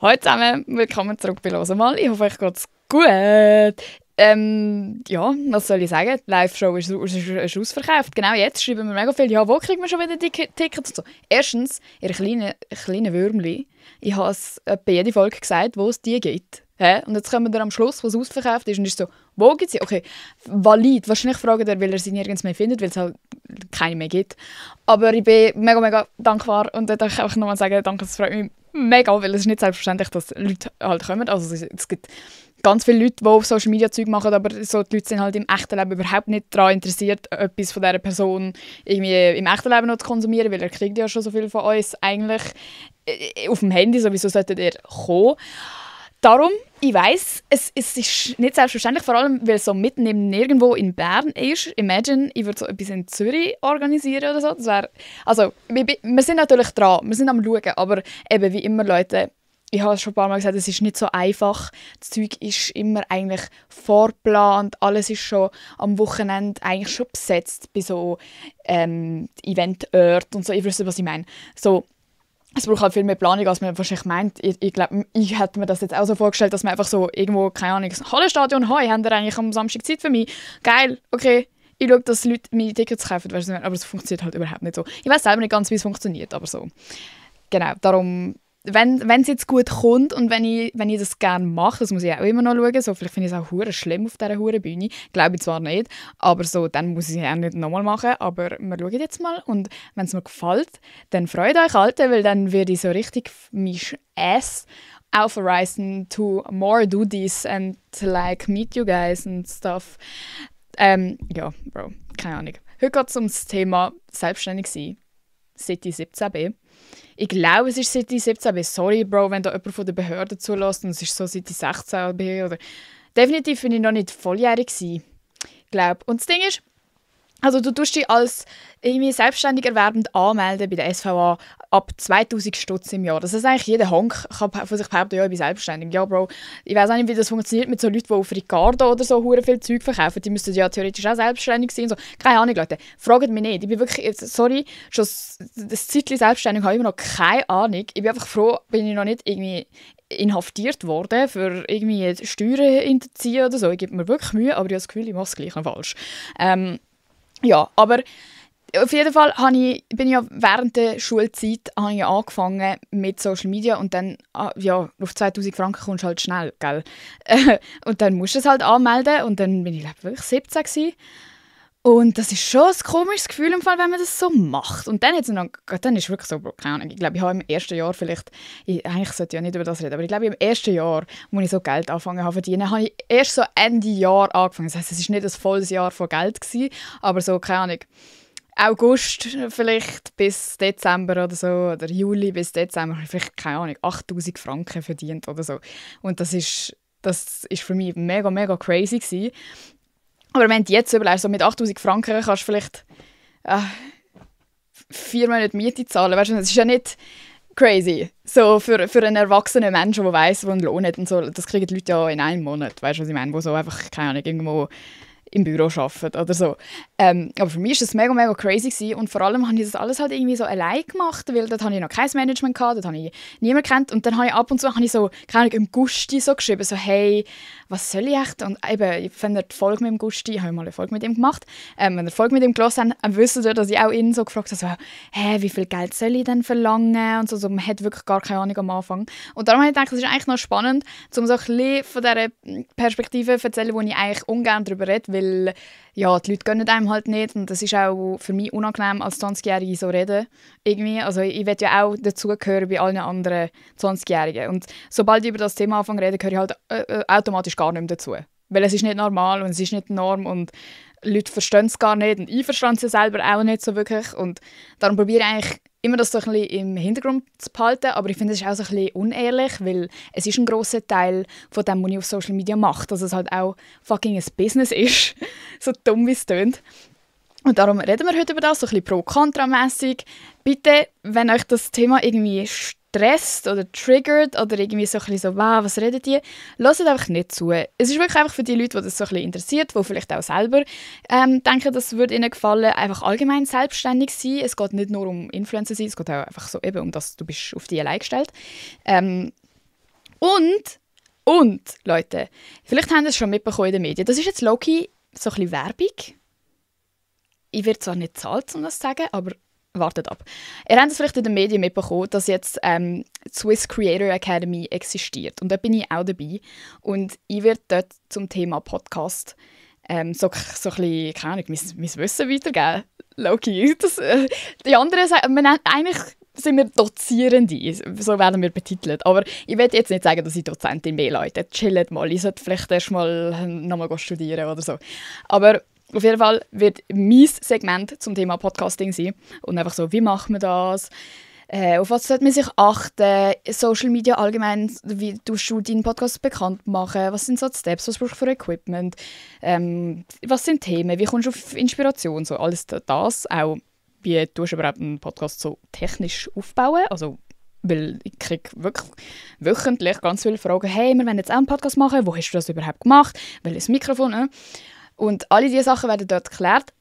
Hallo zusammen, willkommen zurück bei «Hören mal». Ich hoffe, euch geht's gut. Ja, was soll ich sagen? Die Live-Show ist ausverkauft. Genau jetzt schreiben wir mega viel. Ja, wo kriegen wir schon wieder die Tickets? So. Erstens, ihr kleinen Würmli. Ich habe es bei jeder Folge gesagt, wo es die gibt. Und jetzt kommen wir am Schluss, was ausverkauft ist, und ist so, wo gibt es sie? Okay, valid. Wahrscheinlich fragt er, weil er sie nirgends mehr findet, weil es halt keine mehr gibt. Aber ich bin mega, mega dankbar und ich darf einfach nochmal sagen, danke, das freut mich mega, weil es ist nicht selbstverständlich, dass Leute halt kommen. Also es gibt ganz viele Leute, die auf Social Media Zeug machen, aber so, die Leute sind halt im echten Leben überhaupt nicht daran interessiert, etwas von dieser Person irgendwie im echten Leben noch zu konsumieren, weil er kriegt ja schon so viel von uns eigentlich auf dem Handy, sowieso solltet ihr kommen. Darum, ich weiss, es ist nicht selbstverständlich, vor allem, weil es so mitten im Nirgendwo in Bern ist. Imagine, ich würde so etwas in Zürich organisieren oder so. Das wär, also, wir sind natürlich dran, wir sind am Schauen, aber eben wie immer, Leute, ich habe es schon ein paar Mal gesagt, es ist nicht so einfach. Das Zeug ist immer eigentlich vorgeplant, alles ist schon am Wochenende eigentlich schon besetzt bei so Eventorten und so. Ich wüsste, was ich meine. So, es braucht halt viel mehr Planung, als man wahrscheinlich meint. Ich glaube, ich hätte mir das jetzt auch so vorgestellt, dass man einfach so irgendwo, keine Ahnung, ein Hallenstadion, «Hoi, habt ihr eigentlich am Samstag Zeit für mich? Geil, okay, ich schaue, dass Leute meine Tickets kaufen», weißt du, aber es funktioniert halt überhaupt nicht so. Ich weiß selber nicht ganz, wie es funktioniert, aber so. Genau, darum, wenn es jetzt gut kommt und wenn ich das gerne mache, das muss ich auch immer noch schauen, so, vielleicht finde ich es auch hure schlimm auf dieser hure Bühne, glaube ich zwar nicht, aber so, dann muss ich es auch nicht nochmal machen, aber wir schauen jetzt mal und wenn es mir gefällt, dann freut euch, Alte, weil dann werde ich so richtig mich Ass aufreißen to more duties and like meet you guys and stuff. Ja, Bro, keine Ahnung. Heute geht es um das Thema selbstständig sein, City 17b. Ich glaube, es ist seit 17b. Sorry, Bro, wenn da jemand von der Behörde zulässt und es ist so seit 16b. Oder definitiv bin ich noch nicht volljährig gewesen, glaube. Und das Ding ist, also du tust dich als irgendwie selbstständig erwerbend anmelden bei der SVA ab 2000 Stutz im Jahr. Das heißt eigentlich, jeder Honk kann von sich behaupten, ja, ich bin selbstständig. Ja, Bro, ich weiß auch nicht, wie das funktioniert mit so Leuten, die auf Ricardo oder so hure viel Zeug verkaufen. Die müssten ja theoretisch auch selbstständig sein. So. Keine Ahnung, Leute. Fragt mich nicht. Ich bin wirklich, sorry, schon das Zeitchen selbstständig habe ich immer noch keine Ahnung. Ich bin einfach froh, bin ich noch nicht irgendwie inhaftiert worden für irgendwie Steuern hinterziehen oder so. Ich gebe mir wirklich Mühe, aber ich habe das Gefühl, ich mache es gleich noch falsch. Ja, aber auf jeden Fall bin ich ja während der Schulzeit angefangen mit Social Media und dann, ja, auf 2000 Franken kommst du halt schnell, gell? Und dann musst du es halt anmelden und dann bin ich, glaube ich, wirklich 17 gewesen. Und das ist schon ein komisches Gefühl, im Fall, wenn man das so macht. Und dann ist wirklich so, keine Ahnung, ich glaube, ich habe im ersten Jahr vielleicht, eigentlich sollte ich ja nicht über das reden, aber ich glaube, im ersten Jahr, wo ich so Geld angefangen habe zu verdienen, habe ich erst so Ende Jahr angefangen. Das heisst, es war nicht ein volles Jahr von Geld gewesen, aber so, keine Ahnung, August vielleicht bis Dezember oder so, oder Juli bis Dezember, habe ich vielleicht, keine Ahnung, 8000 Franken verdient oder so. Und das ist für mich mega, mega crazy gewesen. Aber wenn du jetzt überlegst, so mit 8000 Franken kannst du vielleicht 4 Monate Miete zahlen. Weißt du, das ist ja nicht crazy. So für einen erwachsenen Menschen, der weiss, wo einen Lohn hat und so, das kriegen die Leute ja in einem Monat. Weißt du, was ich meine? Wo so einfach, keine Ahnung, irgendwo im Büro arbeiten oder so. Aber für mich war das mega, mega crazy gewesen. Und vor allem habe ich das alles halt irgendwie so allein gemacht, weil dort hatte ich noch kein Management gehabt, dort habe ich niemanden kennt. Und dann habe ich ab und zu so, keine Ahnung, im Gusti so geschrieben, so hey, was soll ich echt? Und eben, wenn ihr die Folge mit dem Gusti, ich habe mal eine Folge mit ihm gemacht, wenn ihr die Folge mit ihm gehört habt, wisst ihr, dass ich auch ihn so gefragt habe, so, hey, wie viel Geld soll ich denn verlangen? Und so, man hat wirklich gar keine Ahnung am Anfang. Und darum habe ich gedacht, das ist eigentlich noch spannend, um so ein bisschen von dieser Perspektive zu erzählen, wo ich eigentlich ungern darüber rede, weil ja, die Leute gönnen einem halt nicht und das ist auch für mich unangenehm, als 20-Jährige so reden. Irgendwie. Also ich will ja auch dazugehören bei allen anderen 20-Jährigen. Und sobald ich über das Thema anfange zu reden, gehöre ich halt automatisch gar nicht mehr dazu. Weil es ist nicht normal und es ist nicht die Norm und Leute verstehen es gar nicht und ich verstehe es ja selber auch nicht so wirklich. Und darum probiere ich eigentlich immer das so ein bisschen im Hintergrund zu behalten, aber ich finde, es ist auch so ein bisschen unehrlich, weil es ist ein grosser Teil von dem, was ich auf Social Media mache, dass es halt auch fucking ein Business ist, so dumm wie es tönt. Und darum reden wir heute über das, so ein bisschen pro-kontra-mässig. Bitte, wenn euch das Thema irgendwie stresst oder triggert oder irgendwie so ein bisschen so, wow, was redet ihr? Hört einfach nicht zu. Es ist wirklich einfach für die Leute, die das so ein bisschen interessiert, die vielleicht auch selber denken, das würde ihnen gefallen, einfach allgemein selbstständig sein. Es geht nicht nur um Influencer sein, es geht auch einfach so eben um das, du bist auf dich allein gestellt. Und, Leute, vielleicht haben Sie es schon mitbekommen in den Medien, das ist jetzt low-key so ein bisschen Werbung. Ich werde zwar nicht bezahlt, um das zu sagen, aber wartet ab. Ihr habt es vielleicht in den Medien mitbekommen, dass jetzt die Swiss Creator Academy existiert. Und da bin ich auch dabei. Und ich werde dort zum Thema Podcast so ein bisschen, keine Ahnung, mein Wissen weitergeben. Loki. Die anderen sagen, eigentlich sind wir Dozierende, so werden wir betitelt. Aber ich will jetzt nicht sagen, dass ich Dozentin bin, Leute. Chillt mal, ich sollte vielleicht erst mal nochmal studieren oder so. Aber auf jeden Fall wird mein Segment zum Thema Podcasting sein. Und einfach so, wie macht man das? Auf was sollte man sich achten? Social Media allgemein, wie tust du deinen Podcast bekannt machen? Was sind so die Steps? Was brauchst du für Equipment? Was sind Themen? Wie kommst du auf Inspiration? So alles das. Auch, wie tust du überhaupt einen Podcast so technisch aufbauen? Also, weil ich kriege wirklich wöchentlich ganz viele Fragen. Hey, wir wollen jetzt auch einen Podcast machen. Wo hast du das überhaupt gemacht? Welches Mikrofon? Und alle diese Sachen werden dort geklärt.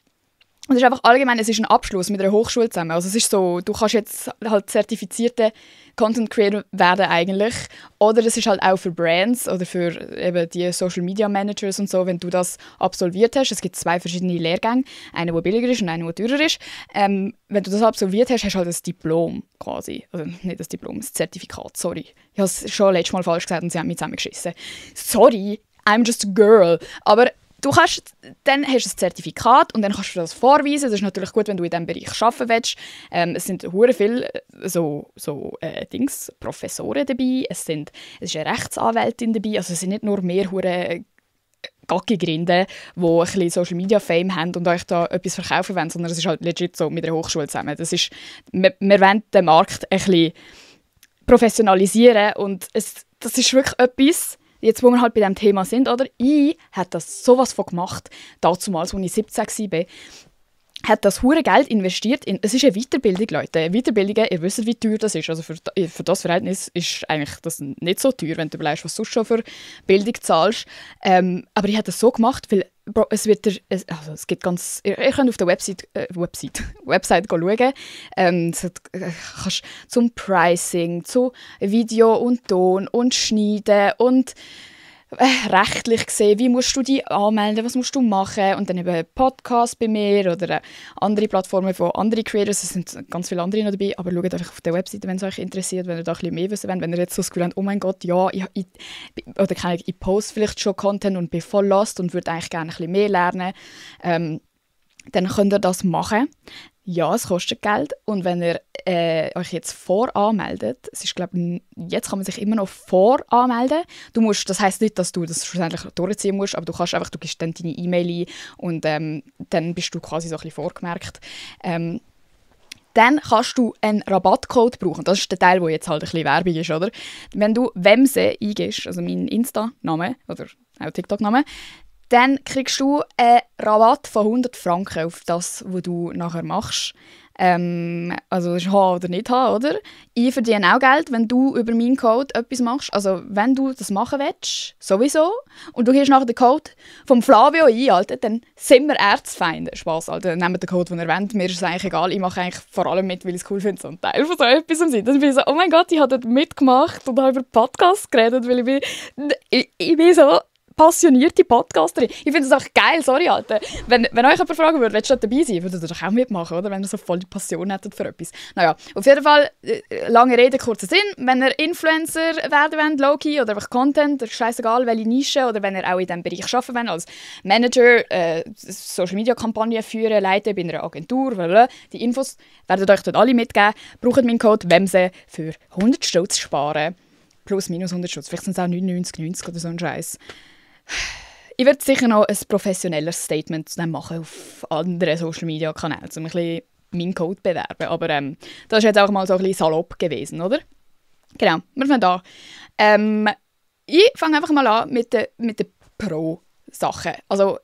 Und es ist einfach allgemein, es ist ein Abschluss mit einer Hochschule zusammen. Also es ist so, du kannst jetzt halt zertifizierte Content Creator werden eigentlich. Oder es ist halt auch für Brands oder für eben die Social Media Managers und so, wenn du das absolviert hast. Es gibt 2 verschiedene Lehrgänge, einer, der billiger ist und einer, der teurer ist. Wenn du das absolviert hast, hast du halt ein Diplom quasi. Also nicht das Diplom, das Zertifikat, sorry. Ich habe es schon letztes Mal falsch gesagt und sie haben mich zusammengeschissen. Sorry, I'm just a girl. Aber dann hast du ein Zertifikat und dann kannst du das vorweisen. Das ist natürlich gut, wenn du in diesem Bereich arbeiten willst. Es sind hure viele Professoren dabei. Es ist eine Rechtsanwältin dabei. Also es sind nicht nur mehr hure Gaggi-Grinde, die ein bisschen Social-Media-Fame haben und euch da etwas verkaufen wollen, sondern es ist halt legit so mit der Hochschule zusammen. Wir wollen den Markt ein bisschen professionalisieren und das ist wirklich etwas. Jetzt, wo wir halt bei diesem Thema sind, oder? Ich habe das sowas von gemacht, damals, als ich 17 war. Hat das hure Geld investiert in. Es ist eine Weiterbildung, Leute. Weiterbildungen, ihr wisst, wie teuer das ist. Also für das Verhältnis ist eigentlich das nicht so teuer, wenn du überlegst, was du schon für Bildung zahlst. Aber ich habe das so gemacht, weil es gibt ganz. Ihr könnt auf der Website schauen. Kannst zum Pricing, zu Video und Ton und Schneiden und rechtlich gesehen, wie musst du dich anmelden, was musst du machen und dann eben Podcast bei mir oder andere Plattformen von anderen Creators, es sind ganz viele andere noch dabei, aber schaut einfach auf der Webseite, wenn es euch interessiert, wenn ihr da ein bisschen mehr wissen wollt, wenn ihr jetzt so das Gefühl habt, oh mein Gott, ja, ich poste vielleicht schon Content und bin voll lost und würde eigentlich gerne ein bisschen mehr lernen, dann könnt ihr das machen. Ja, es kostet Geld und wenn ihr euch jetzt voranmeldet, es ist, glaube jetzt kann man sich immer noch voranmelden. Das heisst nicht, dass du das schlussendlich durchziehen musst, aber du gibst dann deine E-Mail ein und dann bist du quasi so ein bisschen vorgemerkt. Dann kannst du einen Rabattcode brauchen. Das ist der Teil, wo jetzt halt ein bisschen Werbung ist, oder? Wenn du Wemse eingibst, also mein Insta-Name oder auch TikTok-Name, dann kriegst du einen Rabatt von 100 Franken auf das, was du nachher machst. Also das ist haben oder nicht haben, oder? Ich verdiene auch Geld, wenn du über meinen Code etwas machst. Also wenn du das machen willst, sowieso, und du gibst nachher den Code vom Flavio ein, Alter, dann sind wir Erzfeinde. Spass, Alter, nehmt den Code, den ihr wollt. Mir ist es eigentlich egal. Ich mache eigentlich vor allem mit, weil ich es cool finde, so ein Teil von so etwas zu sein. Dann bin ich so, oh mein Gott, ich habe dort mitgemacht und habe über Podcasts geredet, weil ich bin so passionierte Podcasterin. Ich finde es auch geil, sorry, Alter. Wenn euch jemand fragen würde, willst du dabei sein, würdet ihr doch auch mitmachen, oder? Wenn ihr so voll die Passion hättet für etwas. Naja, auf jeden Fall, lange Rede, kurzer Sinn. Wenn ihr Influencer werden wollt, Low-Key, oder einfach Content, ist scheißegal, welche Nische, oder wenn ihr auch in diesem Bereich arbeiten wollt, als Manager, Social-Media-Kampagnen führen, leiten bei einer Agentur, blablabla. Die Infos werden euch dort alle mitgeben. Braucht meinen Code WEMSE für 100 Stutz sparen. Plus, minus 100 Stutz. Vielleicht sind es auch 99, 90 oder so ein Scheiß. Ich werde sicher noch ein professionelleres Statement machen auf anderen Social-Media-Kanälen, um ein bisschen meinen Code zu bewerben. Aber das ist jetzt auch mal so ein bisschen salopp gewesen, oder? Genau, wir fangen an. Ich fange einfach mal an mit den Pro-Sachen. Also,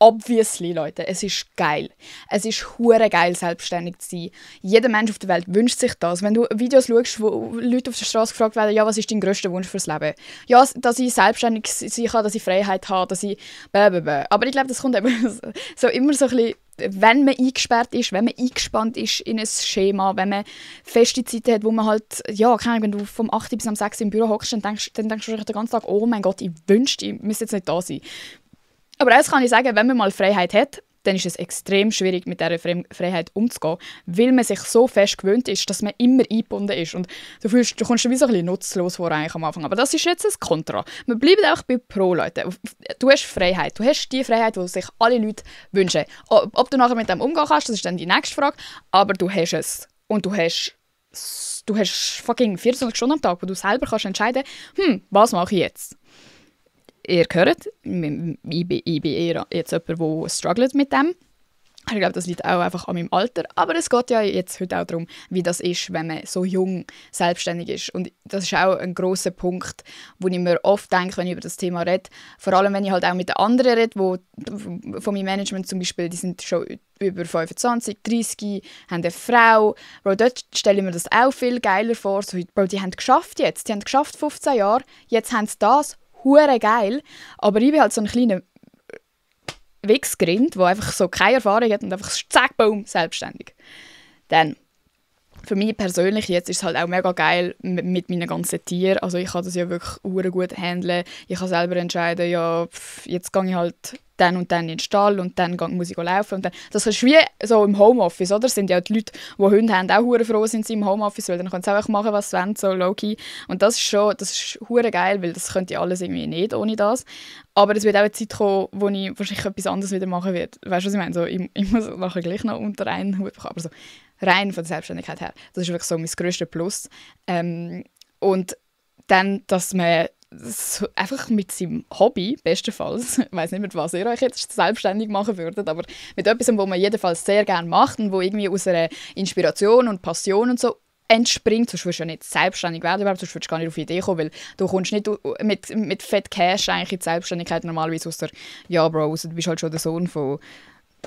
obviously, Leute, es ist geil. Es ist hure geil, selbstständig zu sein. Jeder Mensch auf der Welt wünscht sich das. Wenn du Videos schaust, wo Leute auf der Straße gefragt werden, ja, was ist dein grösster Wunsch fürs Leben? Ja, dass ich selbstständig sein kann, dass ich Freiheit habe, dass ich... Aber ich glaube, das kommt eben so immer so ein bisschen wenn man eingesperrt ist, wenn man eingespannt ist in ein Schema, wenn man feste Zeiten hat, wo man halt, ja, keine Ahnung, wenn du vom 8 bis am 6 im Büro hockst, dann denkst du den ganzen Tag, oh mein Gott, ich wünschte, ich müsste jetzt nicht da sein. Aber eins kann ich sagen, wenn man mal Freiheit hat, dann ist es extrem schwierig, mit dieser Freiheit umzugehen, weil man sich so fest gewöhnt ist, dass man immer eingebunden ist. Und du kommst dir wie so ein bisschen nutzlos vor eigentlich am Anfang. Aber das ist jetzt ein Kontra. Wir bleiben auch bei Pro, Leute. Du hast Freiheit. Du hast die Freiheit, die sich alle Leute wünschen. Ob du nachher mit dem umgehen kannst, das ist dann die nächste Frage. Aber du hast es. Und du hast fucking 24 Stunden am Tag, wo du selber kannst entscheiden kannst, was mache ich jetzt? Ihr hört, ich bin eher jetzt jemand, der struggelt mit dem. Ich glaube, das liegt auch einfach an meinem Alter. Aber es geht ja jetzt heute auch darum, wie das ist, wenn man so jung selbstständig ist. Und das ist auch ein grosser Punkt, wo ich mir oft denke, wenn ich über das Thema rede. Vor allem, wenn ich halt auch mit den anderen rede, die von meinem Management zum Beispiel, die sind schon über 25, 30, haben eine Frau. Bro, dort stelle ich mir das auch viel geiler vor. So, Bro, die haben geschafft jetzt. Die haben geschafft 15 Jahre. Jetzt haben sie das. Hure geil. Aber ich bin halt so ein kleiner Wichsgrind, der einfach so keine Erfahrung hat und einfach zack, boom, selbstständig. Dann, für mich persönlich jetzt ist es halt auch mega geil mit meinen ganzen Tieren. Also ich kann das ja wirklich gut handeln. Ich kann selber entscheiden, ja, jetzt gehe ich halt dann und dann in den Stall und dann muss ich laufen. Und dann. Das ist wie so im Homeoffice, oder? Das sind ja die Leute, die Hunde haben, auch hure froh sind sie im Homeoffice, weil dann können sie einfach machen, was sie wollen, so low-key. Und das ist hure geil, weil das könnte ich alles irgendwie nicht ohne das. Aber es wird auch eine Zeit kommen, wo ich wahrscheinlich etwas anderes wieder machen werde. Weißt du, was ich meine? So, ich muss nachher gleich noch unter einen Hut bekommen. Aber so rein von der Selbstständigkeit her. Das ist wirklich so mein grösstes Plus. Und dann, dass man so einfach mit seinem Hobby, bestenfalls, ich weiss nicht, mit was ihr euch jetzt selbstständig machen würdet, aber mit etwas, was man jedenfalls sehr gerne macht und wo irgendwie aus einer Inspiration und Passion und so entspringt, sonst würdest du ja nicht selbstständig werden, sonst würdest du gar nicht auf die Idee kommen, weil du kommst nicht mit fett Cash eigentlich in die Selbstständigkeit normalerweise aus der, ja Bro, du bist halt schon der Sohn von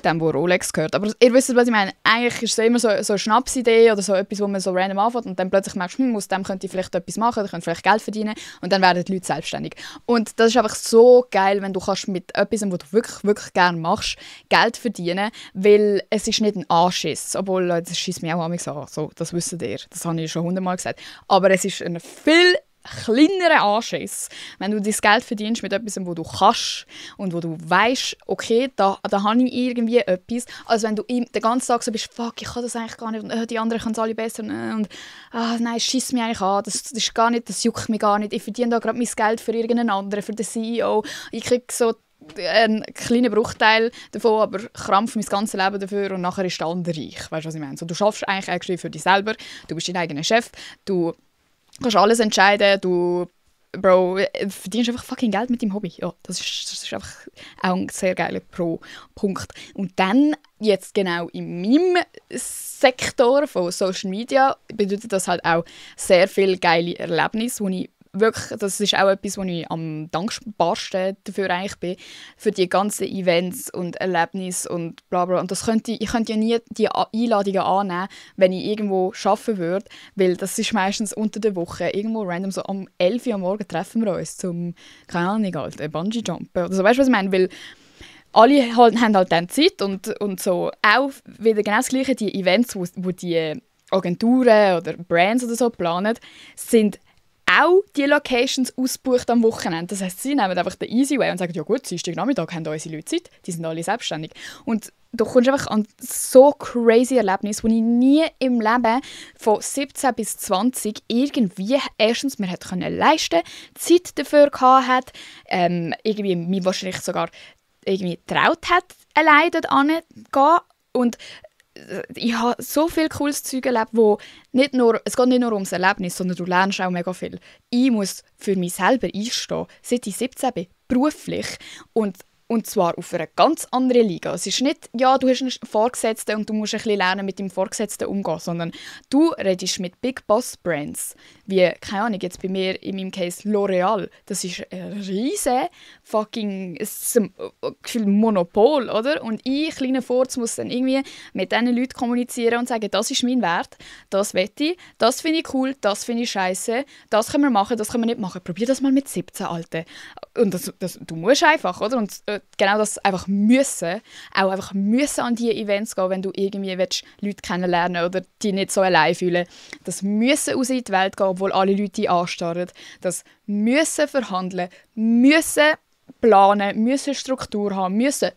dem, wo Rolex gehört. Aber ihr wisst, was ich meine. Eigentlich ist es immer so eine Schnapsidee oder so etwas, wo man so random anfängt und dann plötzlich merkst, aus dem könnte ich vielleicht etwas machen, ich könnte vielleicht Geld verdienen und dann werden die Leute selbstständig. Und das ist einfach so geil, wenn du kannst mit etwas, was du wirklich, wirklich gerne machst, Geld verdienen, weil es ist nicht ein Anschiss. Obwohl, das schießt mich auch an, so, das wisst ihr. Das habe ich schon 100-mal gesagt. Aber es ist ein viel kleineren Anschiss, wenn du dein Geld verdienst mit etwas, wo du kannst und wo du weißt, okay, da habe ich irgendwie etwas, als wenn du den ganzen Tag so bist, fuck, ich kann das eigentlich gar nicht und die anderen können es alle besser und nein, es schiesst mich eigentlich an, das ist gar nicht, das juckt mich gar nicht, ich verdiene da gerade mein Geld für irgendeinen anderen, für den CEO, ich kriege so einen kleinen Bruchteil davon, aber krampf mein ganzes Leben dafür und nachher ist der andere reich, weißt du, was ich meine? So, du schaffst eigentlich für dich selber, du bist dein eigener Chef, du kannst alles entscheiden, du verdienst einfach fucking Geld mit deinem Hobby. Ja, das ist einfach auch ein sehr geiler Pro-Punkt. Und dann, jetzt genau in meinem Sektor von Social Media, bedeutet das halt auch sehr viele geile Erlebnisse, wo ich wirklich, das ist auch etwas, wo ich am dankbarsten dafür eigentlich bin, für die ganzen Events und Erlebnisse und bla bla. Und ich könnte ja nie die Einladungen annehmen, wenn ich irgendwo arbeiten würde, weil das ist meistens unter der Woche, irgendwo random, so um 11 Uhr am Morgen treffen wir uns zum, keine Ahnung, Bungee-Jumpen oder so. Weißt du, was ich meine? Weil alle haben halt dann Zeit und so auch wieder genau das Gleiche, die Events, wo die Agenturen oder Brands oder so planen, sind auch die Locations ausgebucht am Wochenende. Das heisst, sie nehmen einfach den easy way und sagen, ja gut, Dienstagnachmittag haben unsere Leute Zeit, die sind alle selbstständig. Und du kommst einfach an so crazy Erlebnisse, die ich nie im Leben von 17 bis 20 irgendwie erstens mir hätte leisten können, Zeit dafür gehabt hat, irgendwie mich wahrscheinlich sogar irgendwie getraut hat, alleine dort hinzugehen. Und ich habe so viel cooles Zeug erlebt, wo es geht nicht nur ums Erlebnis, sondern du lernst auch mega viel. Ich muss für mich selber einstehen, seit ich 17 bin, beruflich. Und zwar auf einer ganz anderen Liga. Es ist nicht, ja, du hast einen Vorgesetzten und du musst ein bisschen lernen, mit dem Vorgesetzten umgehen, sondern du redest mit Big Boss Brands, wie, keine Ahnung, jetzt bei mir in meinem Case L'Oreal. Das ist ein riesen fucking Monopol, oder? Und ich, kleiner Furz, muss dann irgendwie mit diesen Leuten kommunizieren und sagen, das ist mein Wert, das will ich, das finde ich cool, das finde ich scheiße, das können wir machen, das können wir nicht machen. Probier das mal mit 17, Alter. Und du musst einfach, oder? Und genau das einfach müssen, auch einfach müssen an diese Events gehen, wenn du irgendwie willst, Leute kennenlernen oder die nicht so allein fühlen. Das müssen raus in die Welt gehen, obwohl alle Leute dich anstarren. Das müssen verhandeln, müssen planen, müssen Struktur haben, müssen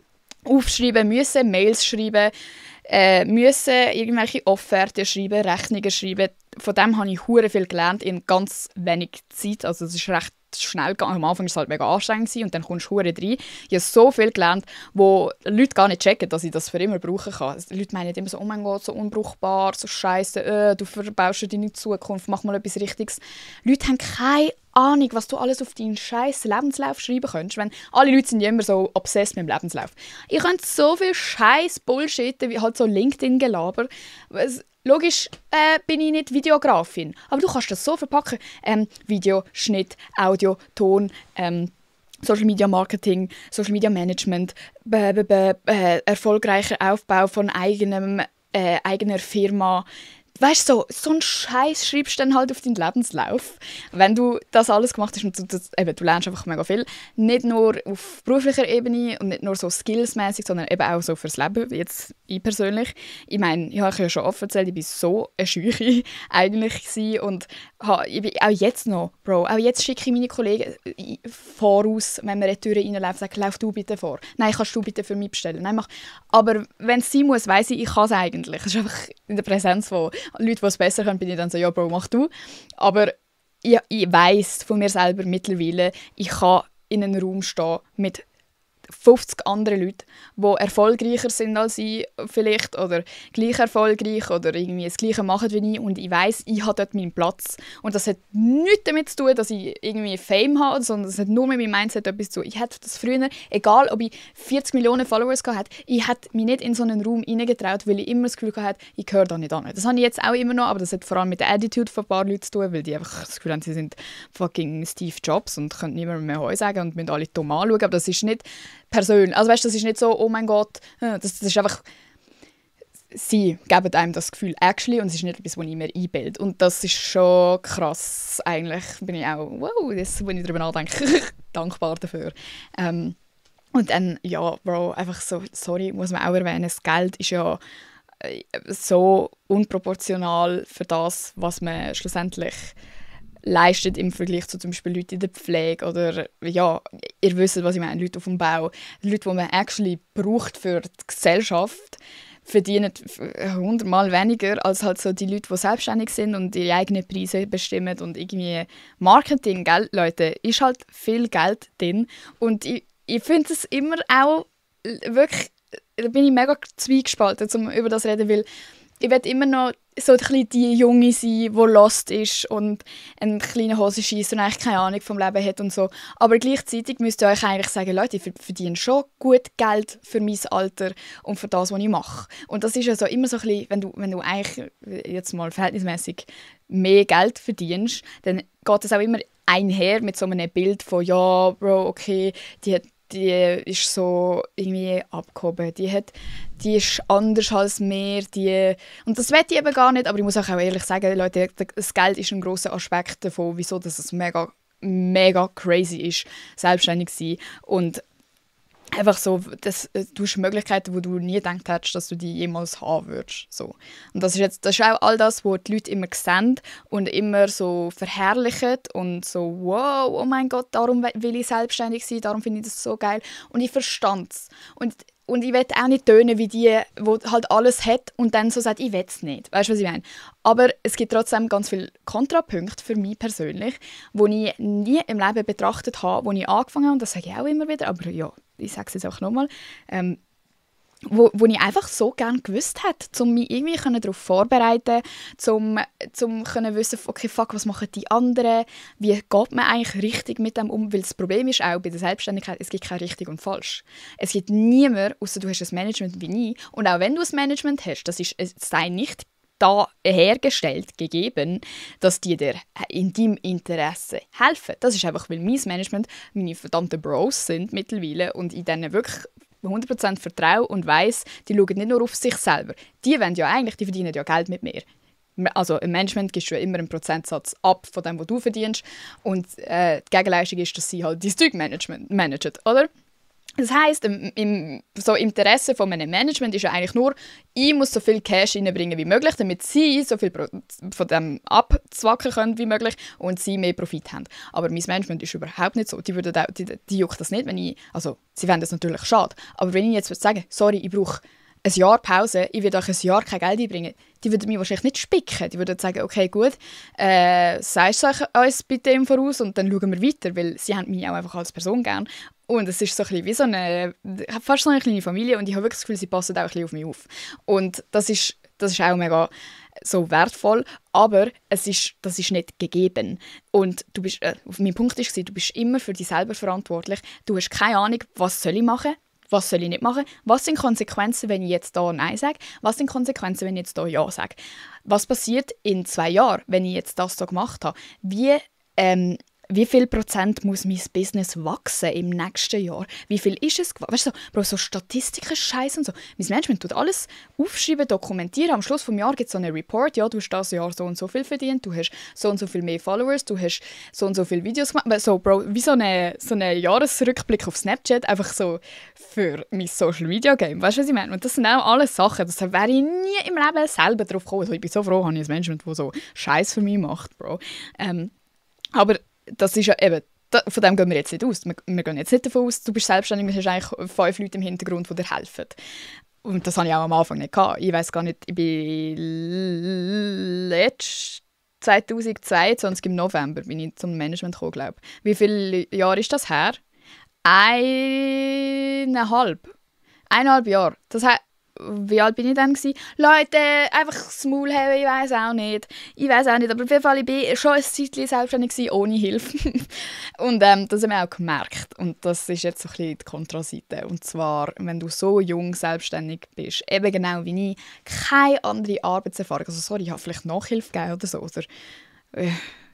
aufschreiben, müssen Mails schreiben, müssen irgendwelche Offerten schreiben, Rechnungen schreiben. Von dem habe ich hure viel gelernt in ganz wenig Zeit. Also es ist recht schnell gegangen. Am Anfang war es halt mega anstrengend und dann kommst du hure rein. Ich habe so viel gelernt, wo Leute gar nicht checken, dass ich das für immer brauchen kann. Die Leute meinen immer so, oh mein Gott, so unbrauchbar, so scheiße, du verbaust dir deine Zukunft, mach mal etwas Richtiges. Leute haben keine Ahnung, was du alles auf deinen scheiß Lebenslauf schreiben könntest. Wenn alle Leute sind ja immer so obsessed mit dem Lebenslauf. Ich könnte so viel scheiß Bullshit, wie halt so LinkedIn-Gelaber. Logisch bin ich nicht Videografin, aber du kannst das so verpacken. Video, Schnitt, Audio, Ton, Social Media Marketing, Social Media Management, erfolgreicher Aufbau von eigener Firma. Weißt du, so einen Scheiß schreibst du dann halt auf deinen Lebenslauf, wenn du das alles gemacht hast. Und du lernst einfach mega viel. Nicht nur auf beruflicher Ebene und nicht nur so skillsmäßig, sondern eben auch so fürs Leben, jetzt ich persönlich. Ich meine, ich habe ja schon offen erzählt, ich war so eine Scheuche eigentlich gewesen und ich bin auch jetzt noch, Bro, auch jetzt schicke ich meine Kollegen voraus, wenn wir in die Tür reinlaufen, sage, lauf du bitte vor. Nein, kannst du bitte für mich bestellen. Nein, mach. Aber wenn es sein muss, weiss ich kann es eigentlich. Es ist einfach in der Präsenz von Leuten, die es besser können, bin ich dann so, ja, Bro, mach du. Aber ich weiss von mir selber mittlerweile, ich kann in einem Raum stehen mit 50 andere Leute, die erfolgreicher sind als ich vielleicht oder gleich erfolgreich oder irgendwie das Gleiche machen wie ich und ich weiss, ich habe dort meinen Platz. Und das hat nichts damit zu tun, dass ich irgendwie Fame habe, sondern das hat nur mit meinem Mindset etwas zu tun. Ich hätte das früher, egal ob ich 40 Millionen Followers hatte, ich hätte mich nicht in so einen Raum hineingetraut, weil ich immer das Gefühl hatte, ich gehöre da nicht an. Das habe ich jetzt auch immer noch, aber das hat vor allem mit der Attitude von ein paar Leuten zu tun, weil die einfach das Gefühl haben, sie sind fucking Steve Jobs und können niemandem mehr Heu sagen und müssen alle dumm anschauen, aber das ist nicht persönlich. Also weißt, das ist nicht so, oh mein Gott, das ist einfach, sie geben einem das Gefühl actually und es ist nicht etwas, was ich mir einbilde. Und das ist schon krass. Eigentlich bin ich auch, wow, das, wenn ich darüber nachdenke, dankbar dafür. Und dann, ja, Bro, einfach so, sorry, muss man auch erwähnen, das Geld ist ja so unproportional für das, was man schlussendlich leistet im Vergleich zu zum Beispiel Leuten in der Pflege oder, ja, ihr wisst, was ich meine, Leute auf dem Bau. Leute, die man actually braucht für die Gesellschaft, verdienen 100-mal weniger als halt so die Leute, die selbstständig sind und ihre eigenen Preise bestimmen und irgendwie Marketing, gell, Leute, ist halt viel Geld drin und ich finde es immer auch wirklich, da bin ich mega zwiegespalten, um über das zu reden, weil ich will immer noch so ein bisschen die Junge sein, die lost ist und eine kleine Hose scheisst und eigentlich keine Ahnung vom Leben hat und so. Aber gleichzeitig müsst ihr euch eigentlich sagen, Leute, ich verdiene schon gut Geld für mein Alter und für das, was ich mache. Und das ist ja so immer so ein bisschen, wenn du eigentlich jetzt mal verhältnismäßig mehr Geld verdienst, dann geht es auch immer einher mit so einem Bild von, ja, Bro, okay, die ist so irgendwie abgehoben, die ist anders als mir, und das will ich eben gar nicht, aber ich muss auch ehrlich sagen, Leute, das Geld ist ein grosser Aspekt davon, wieso dass es mega, mega crazy ist, selbstständig zu sein und einfach so, du hast Möglichkeiten, wo du nie gedacht hättest, dass du die jemals haben würdest. So. Und das ist auch all das, was die Leute immer sehen und immer so verherrlichen und so, wow, oh mein Gott, darum will ich selbstständig sein, darum finde ich das so geil. Und ich verstand es. Und ich will auch nicht tönen wie die halt alles hat und dann so sagt, ich will es nicht. Weißt du, was ich meine? Aber es gibt trotzdem ganz viele Kontrapunkte für mich persönlich, die ich nie im Leben betrachtet habe, wo ich angefangen habe, und das sage ich auch immer wieder, aber ja, ich sage es jetzt auch nochmal, wo ich einfach so gerne gewusst hätte, um mich irgendwie darauf vorbereiten, um können wissen, okay, fuck, was machen die anderen, wie geht man eigentlich richtig mit dem um, weil das Problem ist auch bei der Selbstständigkeit, es gibt kein richtig und falsch. Es gibt niemanden, außer du hast ein Management wie ich, und auch wenn du ein Management hast, es sei nicht da hergestellt, gegeben, dass die dir in deinem Interesse helfen. Das ist einfach, weil mein Management meine verdammten Bros sind mittlerweile und ich denen wirklich 100% vertraue und weiss, die schauen nicht nur auf sich selber. Die verdienen ja Geld mit mir. Also im Management gibst du ja immer einen Prozentsatz ab von dem, was du verdienst und die Gegenleistung ist, dass sie halt dein Zeug managen, oder? Das heisst, im Interesse von einem Management ist ja eigentlich nur, ich muss so viel Cash reinbringen wie möglich, damit sie so viel von dem abzwacken können wie möglich und sie mehr Profit haben. Aber mein Management ist überhaupt nicht so. Die juckt das nicht, wenn ich, also sie fänden das natürlich schade, aber wenn ich jetzt würde sagen, sorry, ich brauche ein Jahr Pause, ich werde euch ein Jahr kein Geld einbringen, die würden mich wahrscheinlich nicht spicken. Die würden sagen, okay, gut, sagst du uns bitte im Voraus und dann schauen wir weiter, weil sie haben mich auch einfach als Person gern. Und es ist so ein bisschen wie so eine, fast so eine kleine Familie und ich habe wirklich das Gefühl, sie passen auch ein bisschen auf mich auf. Und das ist auch mega so wertvoll, aber das ist nicht gegeben. Und du bist, mein Punkt war, du bist immer für dich selber verantwortlich. Du hast keine Ahnung, was soll ich machen, was soll ich nicht machen, was sind Konsequenzen, wenn ich jetzt da Nein sage, was sind Konsequenzen, wenn ich jetzt da Ja sage. Was passiert in 2 Jahren, wenn ich jetzt das so gemacht habe? Wie viel Prozent muss mein Business wachsen im nächsten Jahr? Wie viel ist es? Weißt du, so Statistiken, Scheiß und so. Mein Management tut alles aufschreiben, dokumentieren. Am Schluss des Jahres gibt es so einen Report. Ja, du hast dieses Jahr so und so viel verdient, du hast so und so viel mehr Followers, du hast so und so viele Videos gemacht. So, Bro, wie so eine Jahresrückblick auf Snapchat, einfach so für mein Social Media Game. Weißt du, was ich meine? Und das sind auch alles Sachen, das wäre ich nie im Leben selber drauf gekommen. Also ich bin so froh, habe ich ein Management, das so Scheiß für mich macht, Bro. Aber das ist ja eben, von dem gehen wir jetzt nicht aus. Wir gehen jetzt nicht davon aus, du bist selbstständig, du hast eigentlich 5 Leute im Hintergrund, die dir helfen. Und das hatte ich auch am Anfang nicht gehabt. Ich weiss gar nicht, ich bin 2022 im November bin ich zum Management gekommen, glaube ich. Wie viele Jahre ist das her? 1,5. 1,5 Jahre. Das heißt, wie alt bin ich dann gewesen? Leute, einfach das Maul haben, ich weiß auch nicht. Aber auf jeden Fall, ich war schon ein Zeitchen selbstständig gewesen, ohne Hilfe. Und das haben wir auch gemerkt. Und das ist jetzt so ein bisschen die Kontraseite. Und zwar, wenn du so jung selbstständig bist, eben genau wie ich, keine andere Arbeitserfahrung. Also sorry, ich habe vielleicht Nachhilfe gegeben oder so. Oder,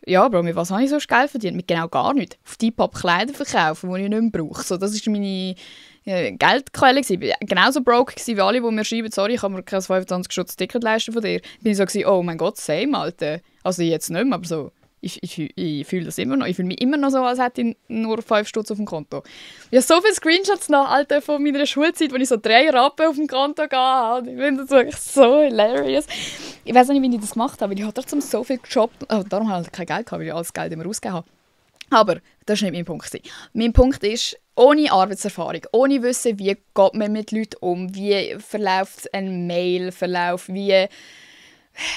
ja, Bro, mit was habe ich sonst Geld verdient? Mit genau gar nichts. Auf Depop Kleider verkaufen, die ich nicht mehr brauche. So, das ist meine Geldquelle. Ich war genauso broke wie alle, die mir schreiben, sorry, ich kann mir kein 25-Schutz-Ticket leisten von dir. Bin ich so gewesen, oh mein Gott, same, Alter. Also jetzt nicht mehr, aber so, ich fühle das immer noch. Ich fühle mich immer noch so, als hätte ich nur 5 Stutz auf dem Konto. Ich habe so viele Screenshots noch, Alter, von meiner Schulzeit, wo ich so 3 Rappen auf dem Konto hatte. Ich finde das wirklich so hilarious. Ich weiß nicht, wie ich das gemacht habe, weil ich habe trotzdem so viel gejobbt. Oh, darum habe ich kein Geld gehabt, weil ich alles Geld immer ausgegeben habe. Aber das war nicht mein Punkt. Mein Punkt ist, ohne Arbeitserfahrung, ohne Wissen, wie geht man mit Leuten um, wie verläuft ein Mailverlauf, wie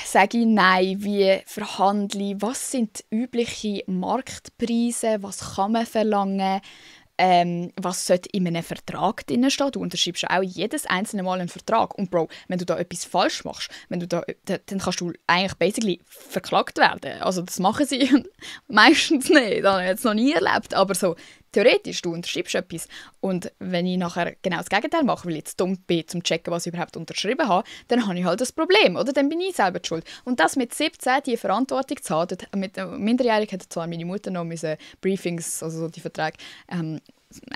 sage ich Nein, wie verhandle ich, was sind übliche Marktpreise, was kann man verlangen, was sollte in einem Vertrag drin stehen. Du unterschreibst auch jedes einzelne Mal einen Vertrag. Und Bro, wenn du da etwas falsch machst, dann kannst du eigentlich basically verklagt werden. Also das machen sie meistens nicht. Das habe ich jetzt noch nie erlebt. Aber so theoretisch, du unterschreibst etwas. Und wenn ich nachher genau das Gegenteil mache, weil ich jetzt dumm bin, zum checken, was ich überhaupt unterschrieben habe, dann habe ich halt das Problem. Oder dann bin ich selber die schuld. Und das mit 17, die Verantwortung zu haben, mit minderjährig hat zwar meine Mutter noch meine Briefings, also so die Verträge,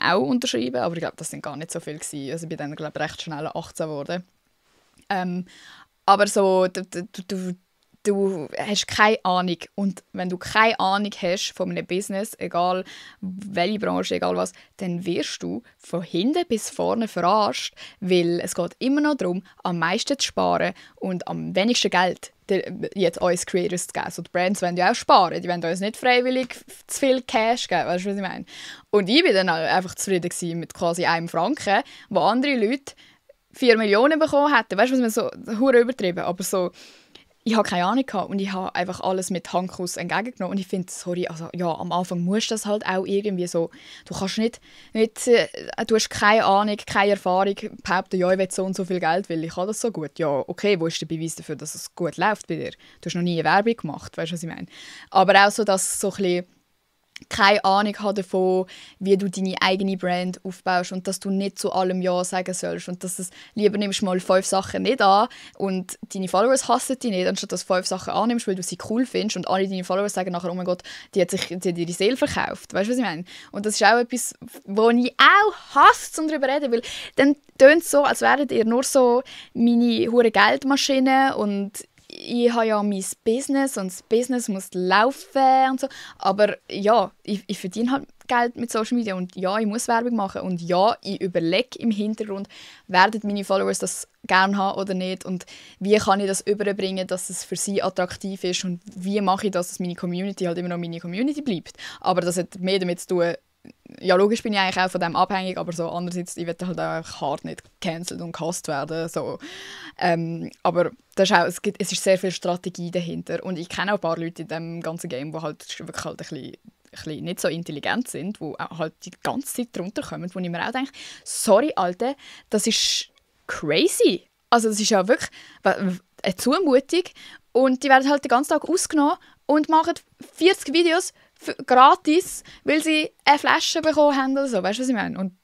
auch unterschrieben, aber ich glaube, das sind gar nicht so viel gewesen. Also ich bin dann, glaube ich, recht schnell 18 geworden. Aber so, du hast keine Ahnung. Und wenn du keine Ahnung hast von einem Business, egal welche Branche, egal was, dann wirst du von hinten bis vorne verarscht, weil es geht immer noch darum, am meisten zu sparen und am wenigsten Geld jetzt uns Creators zu geben. Also die Brands wollen ja auch sparen, die wollen uns nicht freiwillig zu viel Cash geben, weißt du, was ich meine? Und ich war dann einfach zufrieden mit quasi einem Franken, wo andere Leute 4 Millionen bekommen hätten. Weißt du, was man so hure übertrieben, aber so, ich habe keine Ahnung gehabt und ich habe einfach alles mit Handkuss entgegengenommen und ich finde, sorry, also ja, am Anfang musst du das halt auch irgendwie so, du kannst nicht du hast keine Ahnung, keine Erfahrung, behaupten, ja, ich will so und so viel Geld, weil ich kann das so gut. Ja, okay, wo ist der Beweis dafür, dass es gut läuft bei dir? Du hast noch nie eine Werbung gemacht, weißt du, was ich meine? Aber auch so, dass so ein bisschen keine Ahnung habe davon, wie du deine eigene Brand aufbaust und dass du nicht zu allem Ja sagen sollst und dass es lieber nimmst mal 5 Sachen nicht an und deine Followers hassen dich nicht, anstatt dass du 5 Sachen annimmst, weil du sie cool findest und alle deine Followers sagen nachher, oh mein Gott, die hat ihre Seele verkauft. Weißt du, was ich meine? Und das ist auch etwas, wo ich auch hasse, um darüber zu reden, weil dann tönt es so, als wäret ihr nur so meine hure Geldmaschine und ich habe ja mein Business und das Business muss laufen und so. Aber ja, ich verdiene halt Geld mit Social Media und ja, ich muss Werbung machen und ja, ich überlege im Hintergrund, werden meine Followers das gerne haben oder nicht und wie kann ich das überbringen, dass es für sie attraktiv ist und wie mache ich das, dass meine Community halt immer noch meine Community bleibt. Aber das hat mehr damit zu tun, ja, logisch bin ich eigentlich auch von dem abhängig, aber so andererseits, ich will halt auch hart nicht gecancelt und gehasst werden. So. Aber das ist auch, es ist sehr viel Strategie dahinter. Und ich kenne auch ein paar Leute in diesem ganzen Game, die halt wirklich halt ein bisschen nicht so intelligent sind, die halt die ganze Zeit drunter kommen, wo ich mir auch denke, sorry, Alter, das ist crazy. Also das ist ja wirklich eine Zumutung. Und die werden halt den ganzen Tag ausgenommen und machen 40 Videos gratis, weil sie eine Flasche bekommen haben oder so. Weißt du, was ich meine? Und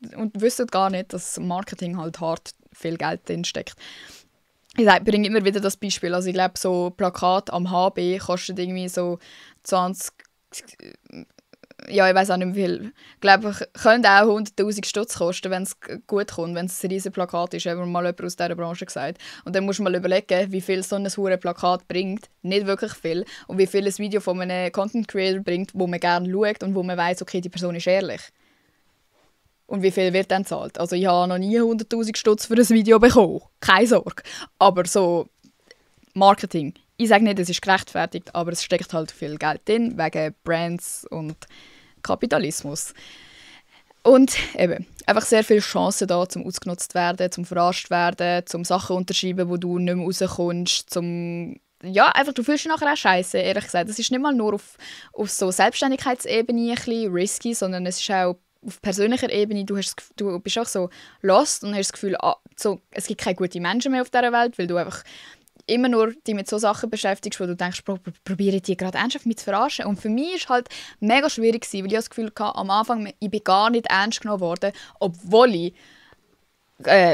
wissen gar nicht, dass Marketing halt hart viel Geld drin steckt. Ich bringe immer wieder das Beispiel. Also ich glaube, so Plakat am HB kostet irgendwie so 20... Ja, ich weiß auch nicht mehr viel. Ich glaube, könnte auch 100'000 Stutz kosten, wenn es gut kommt, wenn es ein riesiges Plakat ist, hat mir mal jemand aus dieser Branche gesagt. Und dann musst du mal überlegen, wie viel so ein verdammtes Plakat bringt. Nicht wirklich viel. Und wie viel ein Video von einem Content Creator bringt, wo man gerne schaut und wo man weiss, okay, die Person ist ehrlich. Und wie viel wird dann gezahlt? Also ich habe noch nie 100'000 Stutz für ein Video bekommen. Keine Sorge. Aber so Marketing. Ich sage nicht, es ist gerechtfertigt, aber es steckt halt viel Geld drin, wegen Brands und Kapitalismus. Und eben, einfach sehr viele Chancen da, zum ausgenutzt werden, zum verarscht werden, zum Sachen unterschreiben, wo du nicht mehr rauskommst, zum... Ja, einfach, du fühlst dich nachher auch scheiße, ehrlich gesagt. Das ist nicht mal nur auf so Selbstständigkeitsebene ein bisschen risky, sondern es ist auch auf persönlicher Ebene, du bist auch so lost und hast das Gefühl, es gibt keine guten Menschen mehr auf dieser Welt, weil du einfach immer nur dich mit so Sachen beschäftigst, wo du denkst, probiere ich die gerade ernsthaft mit zu verarschen. Und für mich war es halt mega schwierig, weil ich das Gefühl hatte, am Anfang, ich bin gar nicht ernst genommen worden, obwohl ich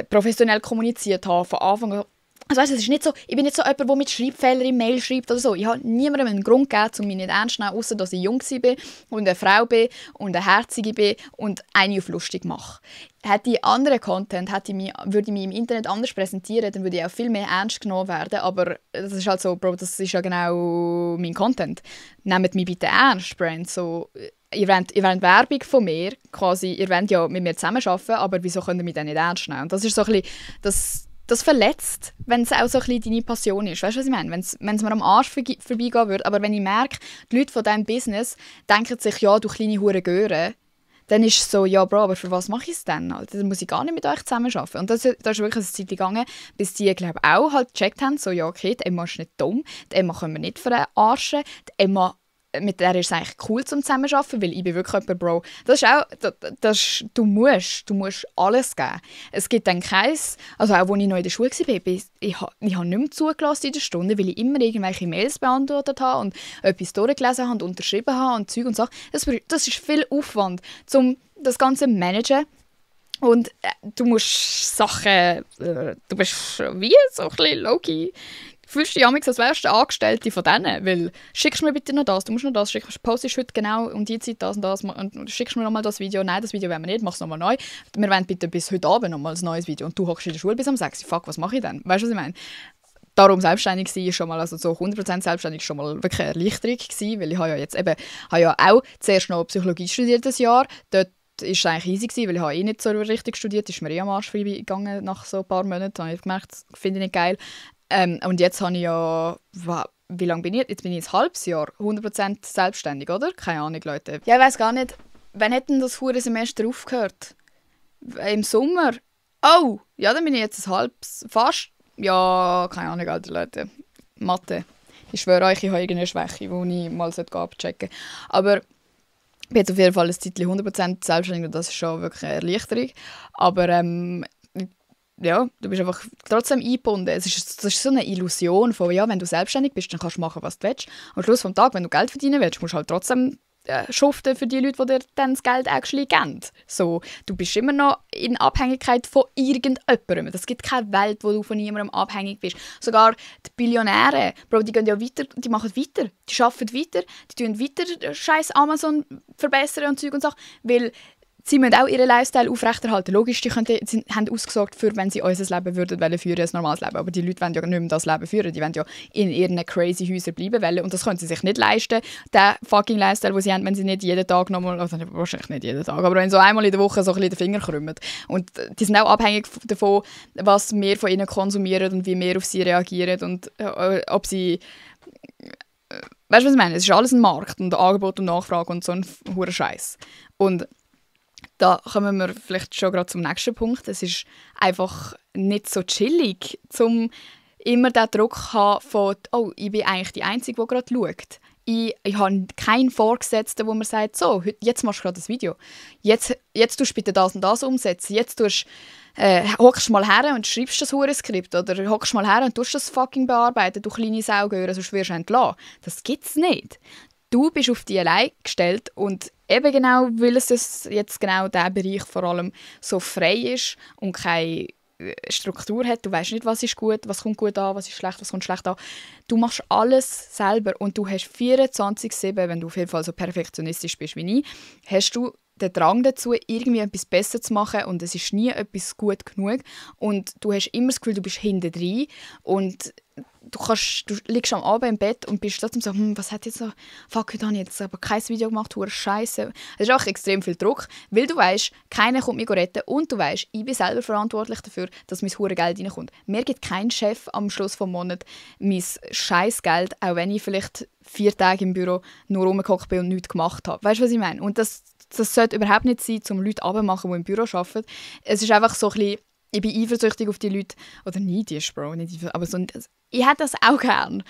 professionell kommuniziert habe, von Anfang an. Also weißt, es ist nicht so, ich bin nicht so jemand, der mit Schreibfehlern in Mail schreibt oder so. Ich habe niemandem einen Grund gegeben, um mich nicht ernst zu nehmen, außer dass ich jung war und eine Frau bin und eine Herzige bin und eine auf lustig mache. Hätte ich anderen Content, würde ich mich im Internet anders präsentieren, dann würde ich auch viel mehr ernst genommen werden. Aber das ist halt so, Bro, das ist ja genau mein Content. Nehmt mich bitte ernst, Brand. So, ihr wollt Werbung von mir, quasi, ihr wollt ja mit mir zusammenarbeiten, aber wieso könnt ihr mich dann nicht ernst nehmen? Und das ist so ein bisschen, das verletzt, wenn es auch so ein bisschen deine Passion ist. Weißt du, was ich meine? Wenn es mir am Arsch vorbeigehen würde, aber wenn ich merke, die Leute von diesem Business denken sich, ja, du kleine Hure Göre, dann ist es so, ja, Bro, aber für was mache ich es denn? Also, dann muss ich gar nicht mit euch zusammenarbeiten. Und das ist wirklich eine Zeit gegangen, bis die, glaube ich, auch halt gecheckt haben, so, ja, okay, die Emma ist nicht dumm, die Emma können wir nicht verarschen, die Emma, mit der ist es eigentlich cool zum Zusammenarbeiten, weil ich bin wirklich jemand, Bro. Das ist auch, du musst alles geben. Es gibt dann keins, also auch als ich noch in der Schule war, ich habe nicht mehr zugelassen in der Stunde, weil ich immer irgendwelche Mails beantwortet habe und etwas durchgelesen habe und unterschrieben habe und Zeug und Sachen. Das ist viel Aufwand, um das Ganze zu managen. Und du musst Sachen, du bist wie so ein bisschen low-key. Du fühlst dich als wärst du der Angestellte von denen, weil schickst mir bitte noch das, du musst noch das schicken, postest heute genau um die Zeit das und das und schickst mir nochmal das Video, nein, das Video wollen wir nicht, mach es nochmal neu. Wir wollen bitte bis heute Abend nochmal ein neues Video und du hockst in der Schule bis um 6 Uhr, fuck, was mache ich denn? Weißt du, was ich meine? Darum selbstständig sein ist schon mal, also so 100% selbstständig ist schon mal wirklich eine Erleichterung gewesen, weil ich habe ja jetzt eben, habe ja auch zuerst noch Psychologie studiert das Jahr, dort war es eigentlich easy gewesen, weil ich habe eh nicht so richtig studiert, ist mir am Arsch vorbeigegangen nach so ein paar Monaten, da habe ich gemerkt, das finde ich nicht geil. Und jetzt habe ich ja, wie lange bin ich jetzt? Jetzt bin ich ein halbes Jahr, 100% selbstständig, oder? Keine Ahnung, Leute. Ja, ich weiss gar nicht, wann hat denn das Semester aufgehört? Im Sommer? Oh, ja, dann bin ich jetzt ein halbes, fast. Ja, keine Ahnung, Alter, Leute. Mathe. Ich schwöre euch, ich habe irgendeine Schwäche, die ich mal abchecken sollte. Aber ich bin jetzt auf jeden Fall ein Zeitchen 100% selbstständig und das ist schon wirklich eine Erleichterung. Aber ja, du bist einfach trotzdem eingebunden. Das ist so eine Illusion von, ja, wenn du selbstständig bist, dann kannst du machen, was du willst. Am Schluss des Tages, wenn du Geld verdienen willst, musst du halt trotzdem schuften für die Leute, die dir dann das Geld actually geben. So, du bist immer noch in Abhängigkeit von irgendjemandem. Es gibt keine Welt, wo du von niemandem abhängig bist. Sogar die Billionäre, Bro, die gehen ja weiter, die machen weiter, die arbeiten weiter, die tun weiter scheiß Amazon verbessern und Zeug und Sachen, weil sie müssen auch ihren Lifestyle aufrechterhalten. Logisch, sie haben ausgesorgt für, wenn sie unser Leben führen, ein normales Leben. Aber die Leute wollen ja nicht mehr das Leben führen. Die wollen ja in ihren crazy Häusern bleiben wollen. Und das können sie sich nicht leisten, den fucking Lifestyle, den sie haben, wenn sie nicht jeden Tag nochmal, also wahrscheinlich nicht jeden Tag, aber wenn so einmal in der Woche so ein bisschen den Finger krümmen. Und die sind auch abhängig davon, was wir von ihnen konsumieren und wie wir auf sie reagieren und ob sie... Weißt du, was ich meine? Es ist alles ein Markt und Angebot und Nachfrage und so ein hoher Scheiß. Und da kommen wir vielleicht schon gerade zum nächsten Punkt. Es ist einfach nicht so chillig, um immer den Druck zu haben von «Oh, ich bin eigentlich die Einzige, die gerade schaut». Ich habe keinen Vorgesetzten, wo man sagt «So, jetzt machst du gerade das Video. Jetzt tust du bitte das und das umsetzen. Jetzt hockst du mal her und schreibst das Hurenskript oder hockst mal her und tust das fucking bearbeiten, du kleine Saugöre, sonst wirst du entlassen». Das gibt es nicht. Du bist auf dich allein gestellt und eben genau, weil es jetzt genau dieser Bereich vor allem so frei ist und keine Struktur hat. Du weißt nicht, was ist gut, was kommt gut an, was ist schlecht, was kommt schlecht an. Du machst alles selber und du hast 24/7, wenn du auf jeden Fall so perfektionistisch bist wie ich, hast du den Drang dazu, irgendwie etwas besser zu machen und es ist nie etwas gut genug und du hast immer das Gefühl, du bist hinten drin und du liegst am Abend im Bett und bist trotzdem so, was hat jetzt so, fuck, heute habe ich jetzt aber kein Video gemacht, hure Scheiße. Es ist auch extrem viel Druck, weil du weißt, keiner kommt mich retten und du weißt, ich bin selber verantwortlich dafür, dass mein hure Geld reinkommt. Mir gibt kein Chef am Schluss des Monats mein Scheißgeld, auch wenn ich vielleicht 4 Tage im Büro nur rumgehockt bin und nichts gemacht habe. Weißt du, was ich meine? Und das sollte überhaupt nicht sein, um Leute abzumachen, die im Büro arbeiten. Es ist einfach so ein bisschen, ich bin eifersüchtig auf die Leute, oder neidisch, Bro, nicht aber so, ich hätte das auch gern,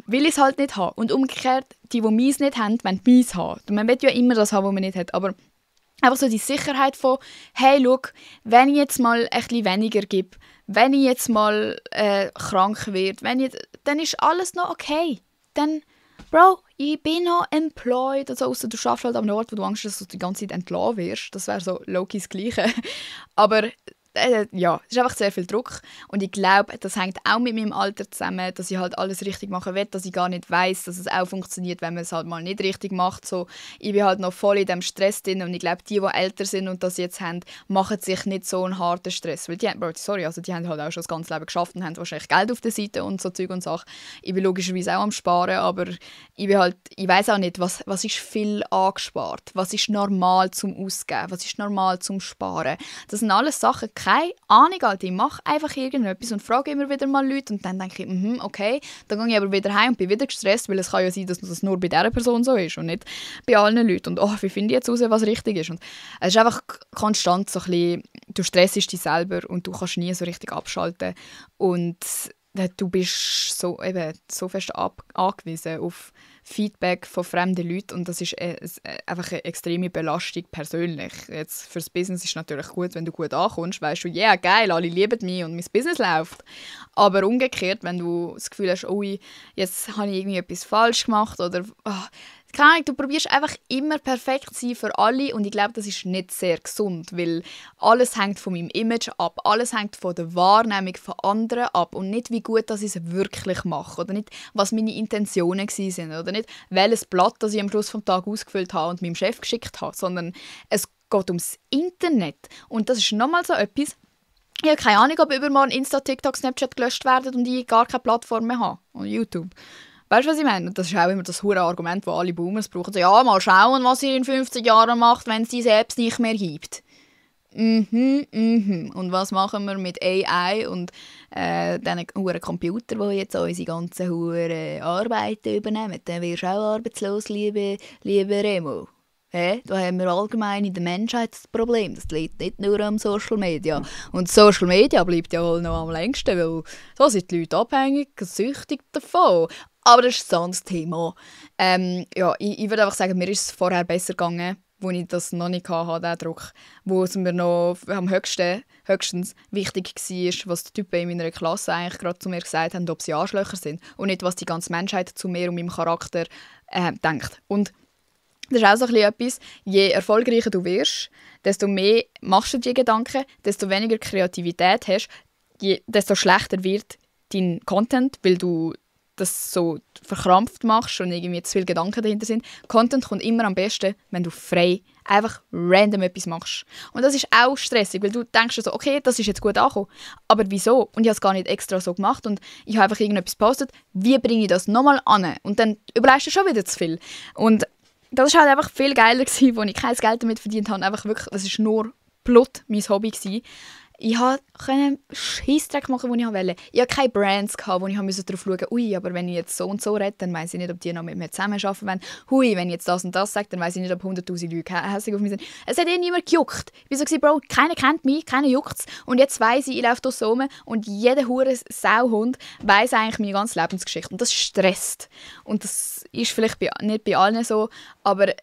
will ich es halt nicht haben. Und umgekehrt, die meins nicht haben, wollen meins haben. Man will ja immer das haben, was man nicht hat, aber einfach so die Sicherheit von, hey, schau, wenn ich jetzt mal ein bisschen weniger gebe, wenn ich jetzt mal krank werde, dann ist alles noch okay. Dann, Bro, ich bin noch employed, also ausser du schaffst halt an einem Ort, wo du Angst hast, dass du die ganze Zeit entlassen wirst. Das wäre so low-key das Gleiche. Aber ja, es ist einfach sehr viel Druck und ich glaube, das hängt auch mit meinem Alter zusammen, dass ich halt alles richtig machen will, dass ich gar nicht weiss, dass es auch funktioniert, wenn man es halt mal nicht richtig macht. So, ich bin halt noch voll in dem Stress drin und ich glaube, die älter sind und das jetzt haben, machen sich nicht so einen harten Stress, weil die haben halt auch schon das ganze Leben geschafft und haben wahrscheinlich Geld auf der Seite und so Zeug und Sachen. Ich bin logischerweise auch am Sparen, aber ich weiss auch nicht, was ist viel angespart, was ist normal zum Ausgeben, was ist normal zum Sparen. Das sind alles Sachen, keine Ahnung, Alter. Ich mache einfach irgendetwas und frage immer wieder mal Leute und dann denke ich, okay, dann gehe ich aber wieder heim und bin wieder gestresst, weil es kann ja sein, dass das nur bei dieser Person so ist und nicht bei allen Leuten. Und wie finde ich jetzt raus, was richtig ist? Und es ist einfach konstant so ein bisschen, du stressst dich selber und du kannst nie so richtig abschalten und du bist so fest angewiesen auf Feedback von fremden Leuten und das ist einfach eine extreme Belastung persönlich. Jetzt fürs Business ist es natürlich gut, wenn du gut ankommst, weißt du, ja, geil, alle lieben mich und mein Business läuft. Aber umgekehrt, wenn du das Gefühl hast, oh, jetzt habe ich irgendwie etwas falsch gemacht oder keine Ahnung, du probierst einfach immer perfekt zu sein für alle und ich glaube, das ist nicht sehr gesund, weil alles hängt von meinem Image ab, alles hängt von der Wahrnehmung von anderen ab und nicht, wie gut dass ich es wirklich mache oder nicht, was meine Intentionen waren oder nicht, welches Blatt das ich am Schluss des Tages ausgefüllt habe und meinem Chef geschickt habe, sondern es geht ums Internet und das ist nochmal so etwas, ich habe keine Ahnung, ob übermorgen Insta, TikTok, Snapchat gelöscht werden und ich gar keine Plattform mehr habe und YouTube. Weißt du, was ich meine? Das ist auch immer das hure Argument, das alle Boomers brauchen. Ja, mal schauen, was ihr in 50 Jahren macht, wenn es die selbst nicht mehr gibt. Und was machen wir mit AI und diesen huren Computer, die jetzt unsere ganzen huren Arbeiten übernehmen? Dann wirst du auch arbeitslos, liebe Remo. Da haben wir allgemein in der Menschheit das Problem. Das liegt nicht nur am Social Media. Und Social Media bleibt ja wohl noch am längsten, weil so sind die Leute abhängig, süchtig davon. Aber das ist ein anderes Thema. Ich würde einfach sagen, mir ist es vorher besser gegangen, wo ich das noch nicht hatte, diesen Druck. Wo es mir noch am höchstens wichtig war, was die Typen in meiner Klasse eigentlich gerade zu mir gesagt haben, ob sie Arschlöcher sind. Und nicht, was die ganze Menschheit zu mir und meinem Charakter denkt. Und das ist auch so etwas, je erfolgreicher du wirst, desto mehr machst du dir Gedanken, desto weniger Kreativität hast, desto schlechter wird dein Content, weil du das so verkrampft machst und irgendwie zu viele Gedanken dahinter sind. Content kommt immer am besten, wenn du frei einfach random etwas machst. Und das ist auch stressig, weil du denkst so, okay, das ist jetzt gut angekommen, aber wieso? Und ich habe es gar nicht extra so gemacht und ich habe einfach irgendetwas gepostet, wie bringe ich das nochmal an? Und dann überlegst du schon wieder zu viel. Und das war halt einfach viel geiler gewesen, als ich kein Geld damit verdient habe. Einfach wirklich, das war nur Blut mein Hobby gewesen. Ich konnte Scheissdreck machen, den ich wollte. Ich hatte keine Brands, wo ich darauf schauen musste, ui, aber wenn ich jetzt so und so rede, dann weiss ich nicht, ob die noch mit mir zusammenarbeiten wollen. Hui, wenn ich jetzt das und das sage, dann weiss ich nicht, ob 100'000 Leute hässlich auf mich sind. Es hat niemand gejuckt. Ich war so, Bro, keiner kennt mich, keiner juckt es. Und jetzt weiss ich laufe hier so rum und jeder hure Sauhund weiss eigentlich meine ganze Lebensgeschichte. Und das stresst. Und das ist vielleicht nicht bei allen so, aber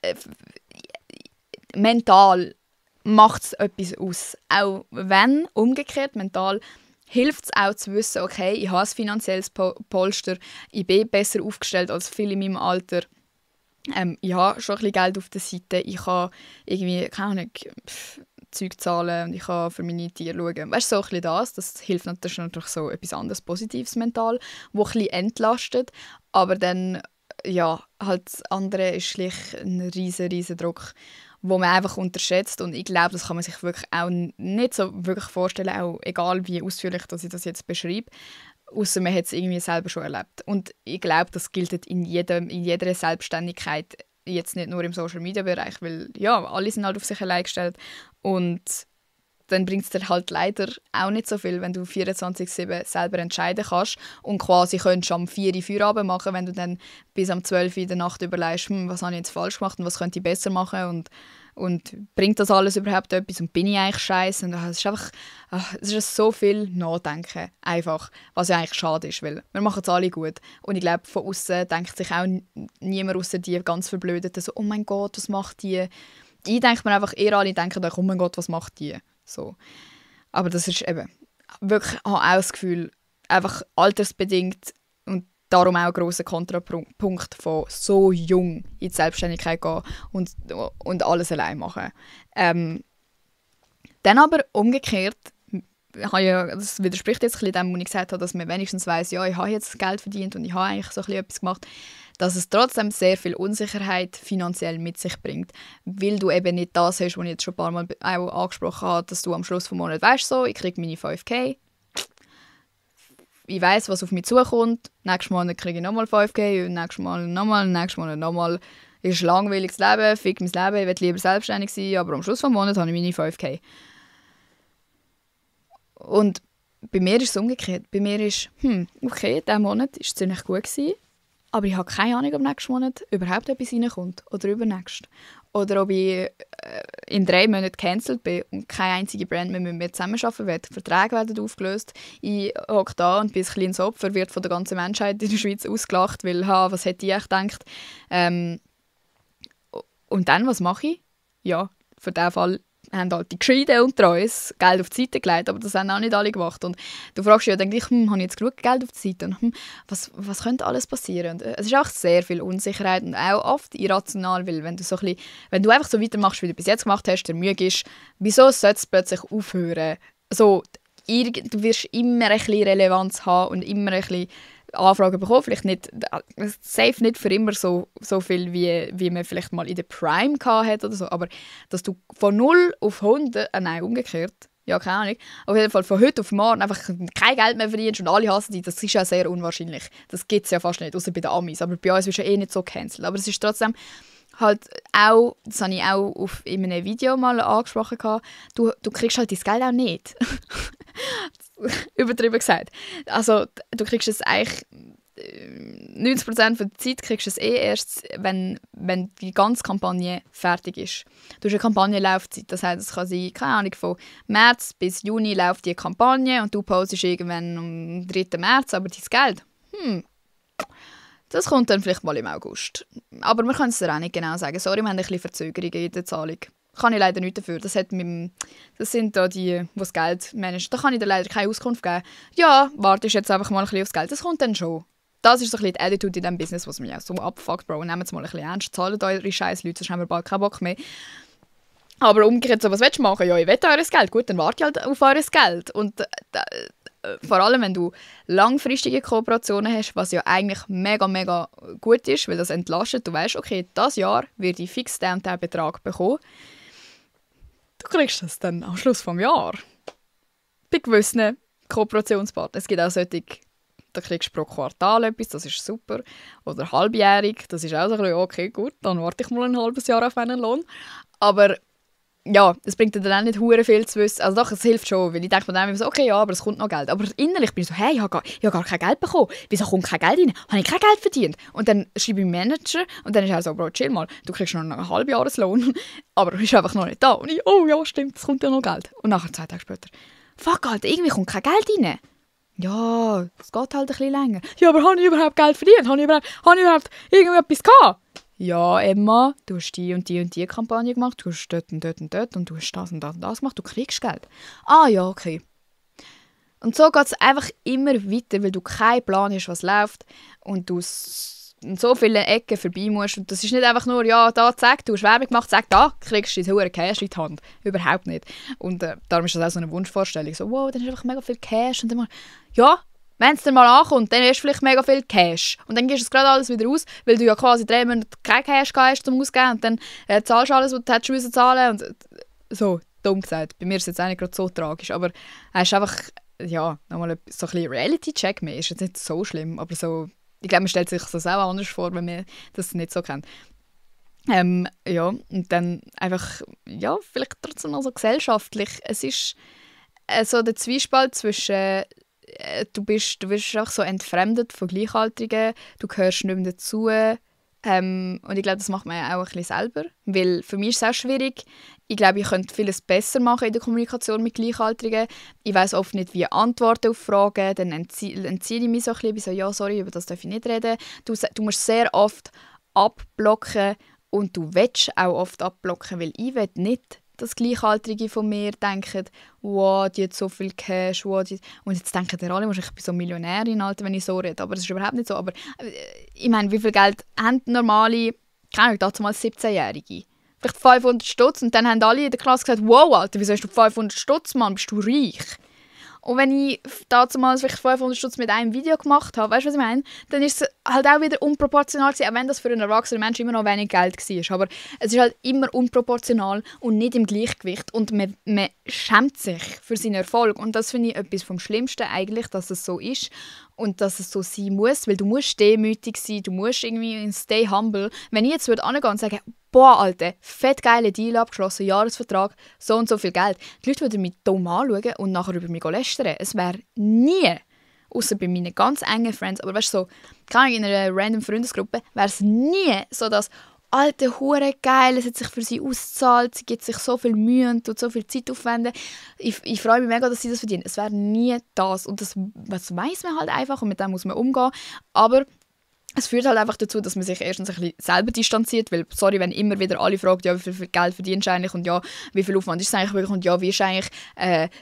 mental macht es etwas aus. Auch wenn, umgekehrt, mental hilft es auch zu wissen, okay, ich habe ein finanzielles Polster, ich bin besser aufgestellt als viele in meinem Alter. Ich habe schon ein bisschen Geld auf der Seite, ich kann irgendwie, keine Ahnung, Zeug zahlen und ich kann für meine Tiere schauen. Weißt du, so ein bisschen das hilft natürlich so etwas anderes, Positives mental, das ein bisschen entlastet, aber dann, ja, halt das andere ist schlicht ein riesen Druck, wo man einfach unterschätzt und ich glaube, das kann man sich wirklich auch nicht so wirklich vorstellen, auch egal wie ausführlich dass ich das jetzt beschreibe, ausser man hat es irgendwie selber schon erlebt. Und ich glaube, das gilt in jeder Selbstständigkeit, jetzt nicht nur im Social-Media-Bereich, weil ja, alle sind halt auf sich allein gestellt und dann bringt es dir halt leider auch nicht so viel, wenn du 24/7 selber entscheiden kannst und quasi könntest am 4 Uhr Feierabend machen, wenn du dann bis am 12 Uhr in der Nacht überlegst, was habe ich jetzt falsch gemacht und was könnte ich besser machen und bringt das alles überhaupt etwas und bin ich eigentlich scheiße? Und es ist einfach es ist so viel Nachdenken, einfach, was ja eigentlich schade ist, weil wir machen es alle gut. Und ich glaube, von außen denkt sich auch niemand außer die ganz Verblödeten so, oh mein Gott, was macht die? Ich denke mir einfach, eher alle denken euch, oh mein Gott, was macht die? So. Aber das ist eben wirklich, ich habe auch das Gefühl, einfach altersbedingt und darum auch ein grosser Kontrapunkt von so jung in die Selbstständigkeit gehen und alles allein machen. Dann aber umgekehrt, das widerspricht jetzt ein bisschen dem, was ich gesagt habe, dass man wenigstens weiss, ja, ich habe jetzt Geld verdient und ich habe eigentlich so ein bisschen etwas gemacht, dass es trotzdem sehr viel Unsicherheit finanziell mit sich bringt, weil du eben nicht das hast, was ich jetzt schon ein paar Mal auch angesprochen habe, dass du am Schluss des Monats weißt, so, ich kriege meine 5'000, ich weiss, was auf mich zukommt, nächstes Monat kriege ich nochmal 5'000 und nächstes Mal nochmal, nächstes Monat nochmal. Es ist ein langweiliges Leben, fick mein Leben, ich will lieber selbstständig sein, aber am Schluss des Monats habe ich meine 5'000. Und bei mir ist es umgekehrt. Bei mir ist, okay, dieser Monat war ziemlich gut gewesen, aber ich habe keine Ahnung, ob nächsten Monat überhaupt etwas reinkommt oder übernächst. Oder ob ich in 3 Monaten gecancelt bin und keine einzige Brand mehr mit mir zusammenarbeiten wird. Verträge werden aufgelöst. Ich hocke da und bin ein kleines Opfer, wird von der ganzen Menschheit in der Schweiz ausgelacht, weil, was hätte ich gedacht. Und dann, was mache ich? Ja, für diesen Fall haben halt die Gescheiten und Treues Geld auf die Seite gelegt, aber das haben auch nicht alle gemacht. Und du fragst dich ja, denke ich, habe ich jetzt genug Geld auf die Seite? Und, was könnte alles passieren? Und, es ist auch sehr viel Unsicherheit und auch oft irrational, weil wenn du einfach so weitermachst, wie du bis jetzt gemacht hast, der Mühe ist, wieso sollte es plötzlich aufhören? Also, du wirst immer ein bisschen Relevanz haben und immer ein bisschen Anfragen bekommen, vielleicht nicht, safe nicht für immer so viel, wie man vielleicht mal in der Prime hatte oder so, aber dass du von 0 auf 100, nein, umgekehrt, ja, keine Ahnung, auf jeden Fall von heute auf morgen einfach kein Geld mehr verdienst und alle hassen dich, das ist ja sehr unwahrscheinlich. Das gibt es ja fast nicht, außer bei den Amis, aber bei uns ist ja eh nicht so gecancelt. Aber es ist trotzdem halt auch, das habe ich auch in einem Video mal angesprochen, du kriegst halt dein Geld auch nicht. Übertrieben gesagt. Also du kriegst es eigentlich 90% der Zeit kriegst du es erst, wenn die ganze Kampagne fertig ist. Du hast eine Kampagnenlaufzeit, das heisst, es kann sein, keine Ahnung, von März bis Juni läuft die Kampagne und du postest irgendwann am 3. März, aber dein Geld, das kommt dann vielleicht mal im August. Aber wir können es dir auch nicht genau sagen. Sorry, wir haben ein bisschen Verzögerungen in der Zahlung. Kann ich leider nichts dafür. Das sind da die das Geld managen. Da kann ich dir leider keine Auskunft geben. Ja, wartest jetzt einfach mal ein bisschen aufs Geld. Das kommt dann schon. Das ist so ein bisschen die Attitude in diesem Business, was mich auch so abfuckt, Bro. Nehmt es mal ein bisschen ernst. Zahlt eure scheiß Leute, sonst haben wir bald keinen Bock mehr. Aber umgekehrt, so, was willst du machen? Ja, ich will eures Geld. Gut, dann warte ich halt auf eures Geld. Und vor allem, wenn du langfristige Kooperationen hast, was ja eigentlich mega, mega gut ist, weil das entlastet. Du weißt, okay, das Jahr werde ich fix den und den Betrag bekommen. Du kriegst das dann am Schluss des Jahres. Bei gewissen Kooperationspartnern. Es gibt auch solche, da kriegst du pro Quartal etwas, das ist super. Oder halbjährig, das ist auch so ein bisschen, okay, gut, dann warte ich mal ein halbes Jahr auf einen Lohn. Aber ja, es bringt dir dann auch nicht hure viel zu wissen. Also doch, es hilft schon, weil ich denke mir dann immer so, okay, ja, aber es kommt noch Geld. Aber innerlich bin ich so, hey, ich habe gar kein Geld bekommen. Wieso kommt kein Geld rein? Habe ich kein Geld verdient? Und dann schreibe ich dem Manager und dann ist er so, Bro, chill mal, du kriegst noch einen halben Jahreslohn, aber du bist einfach noch nicht da. Und ich, oh ja, stimmt, es kommt ja noch Geld. Und nachher 2 Tage später, fuck, Alter, irgendwie kommt kein Geld rein. Ja, es geht halt ein bisschen länger. Ja, aber habe ich überhaupt Geld verdient? Habe ich überhaupt irgendetwas gehabt? Ja, Emma, du hast die und die Kampagne gemacht, du hast dort und dort und dort und du hast das und das und das gemacht, du kriegst Geld. Ah ja, okay. Und so geht es einfach immer weiter, weil du keinen Plan hast, was läuft und du in so vielen Ecken vorbei musst. Und das ist nicht einfach nur, ja, da, zack, du hast Werbung gemacht, zack, da, kriegst du deinen Cash in die Hand. Überhaupt nicht. Und darum ist das auch so eine Wunschvorstellung. So, wow, dann ist einfach mega viel Cash. Und dann mal, ja, wenn es dann mal ankommt, dann hast du vielleicht mega viel Cash. Und dann gehst du es gerade alles wieder aus, weil du ja quasi 3 Monate kein Cash hast zum Ausgeben. Und dann zahlst du alles, was du hättest müssen zahlen. Und so, dumm gesagt. Bei mir ist es jetzt auch nicht gerade so tragisch. Aber es ist einfach, ja, nochmal so ein bisschen Reality-Check mehr. Ist jetzt nicht so schlimm, aber so, ich glaube, man stellt sich das auch anders vor, wenn man das nicht so kennt. Ja, und dann einfach, ja, vielleicht trotzdem noch so gesellschaftlich. Es ist so der Zwiespalt zwischen du wirst einfach so entfremdet von Gleichaltrigen, du gehörst nicht mehr dazu. Und ich glaube, das macht man ja auch ein bisschen selber. Weil für mich ist es auch schwierig. Ich glaube, ich könnte vieles besser machen in der Kommunikation mit Gleichaltrigen. Ich weiss oft nicht, wie antworten auf Fragen. Dann entziehe ich mich so ein bisschen. Ich so, ja, sorry, über das darf ich nicht reden. Du musst sehr oft abblocken und du willst auch oft abblocken, weil ich will nicht, dass Gleichaltrige von mir denken, wow, die hat so viel Cash, wow, und jetzt denken die alle, ich bin so Millionärin, Alter, wenn ich so rede, aber das ist überhaupt nicht so. Aber ich meine, wie viel Geld haben normale, keine Ahnung, damals 17-Jährige? Vielleicht 500 Stutz und dann haben alle in der Klasse gesagt, wow, Alter, wieso hast du 500 Stutz, Mann, bist du reich? Und wenn ich damals vielleicht 500 Stutz mit einem Video gemacht habe, weißt du, was ich meine? Dann ist es halt auch wieder unproportional gewesen, auch wenn das für einen erwachsenen Menschen immer noch wenig Geld war. Aber es ist halt immer unproportional und nicht im Gleichgewicht. Und man schämt sich für seinen Erfolg. Und das finde ich etwas vom Schlimmsten eigentlich, dass es so ist und dass es so sein muss. Weil du musst demütig sein, du musst irgendwie stay humble. Wenn ich jetzt hingehen und sagen, boah, Alter, fett geile Deal abgeschlossen, Jahresvertrag, so und so viel Geld. Die Leute würden mich dumm anschauen und nachher über mich lästern. Es wäre nie, außer bei meinen ganz engen Friends, aber weißt du, so, keine Ahnung, in einer random Freundesgruppe, wäre es nie so, dass alte Hure geil, es hat sich für sie ausgezahlt, sie gibt sich so viel Mühe und tut so viel Zeit aufwenden. Ich freue mich mega, dass sie das verdienen. Es wäre nie das. Und das weiss man halt einfach und mit dem muss man umgehen. Aber es führt halt einfach dazu, dass man sich erstens ein bisschen selber distanziert, weil, sorry, wenn immer wieder alle fragen, ja, wie viel Geld verdienst du eigentlich und ja, wie viel Aufwand ist es eigentlich wirklich und ja, wie ist eigentlich,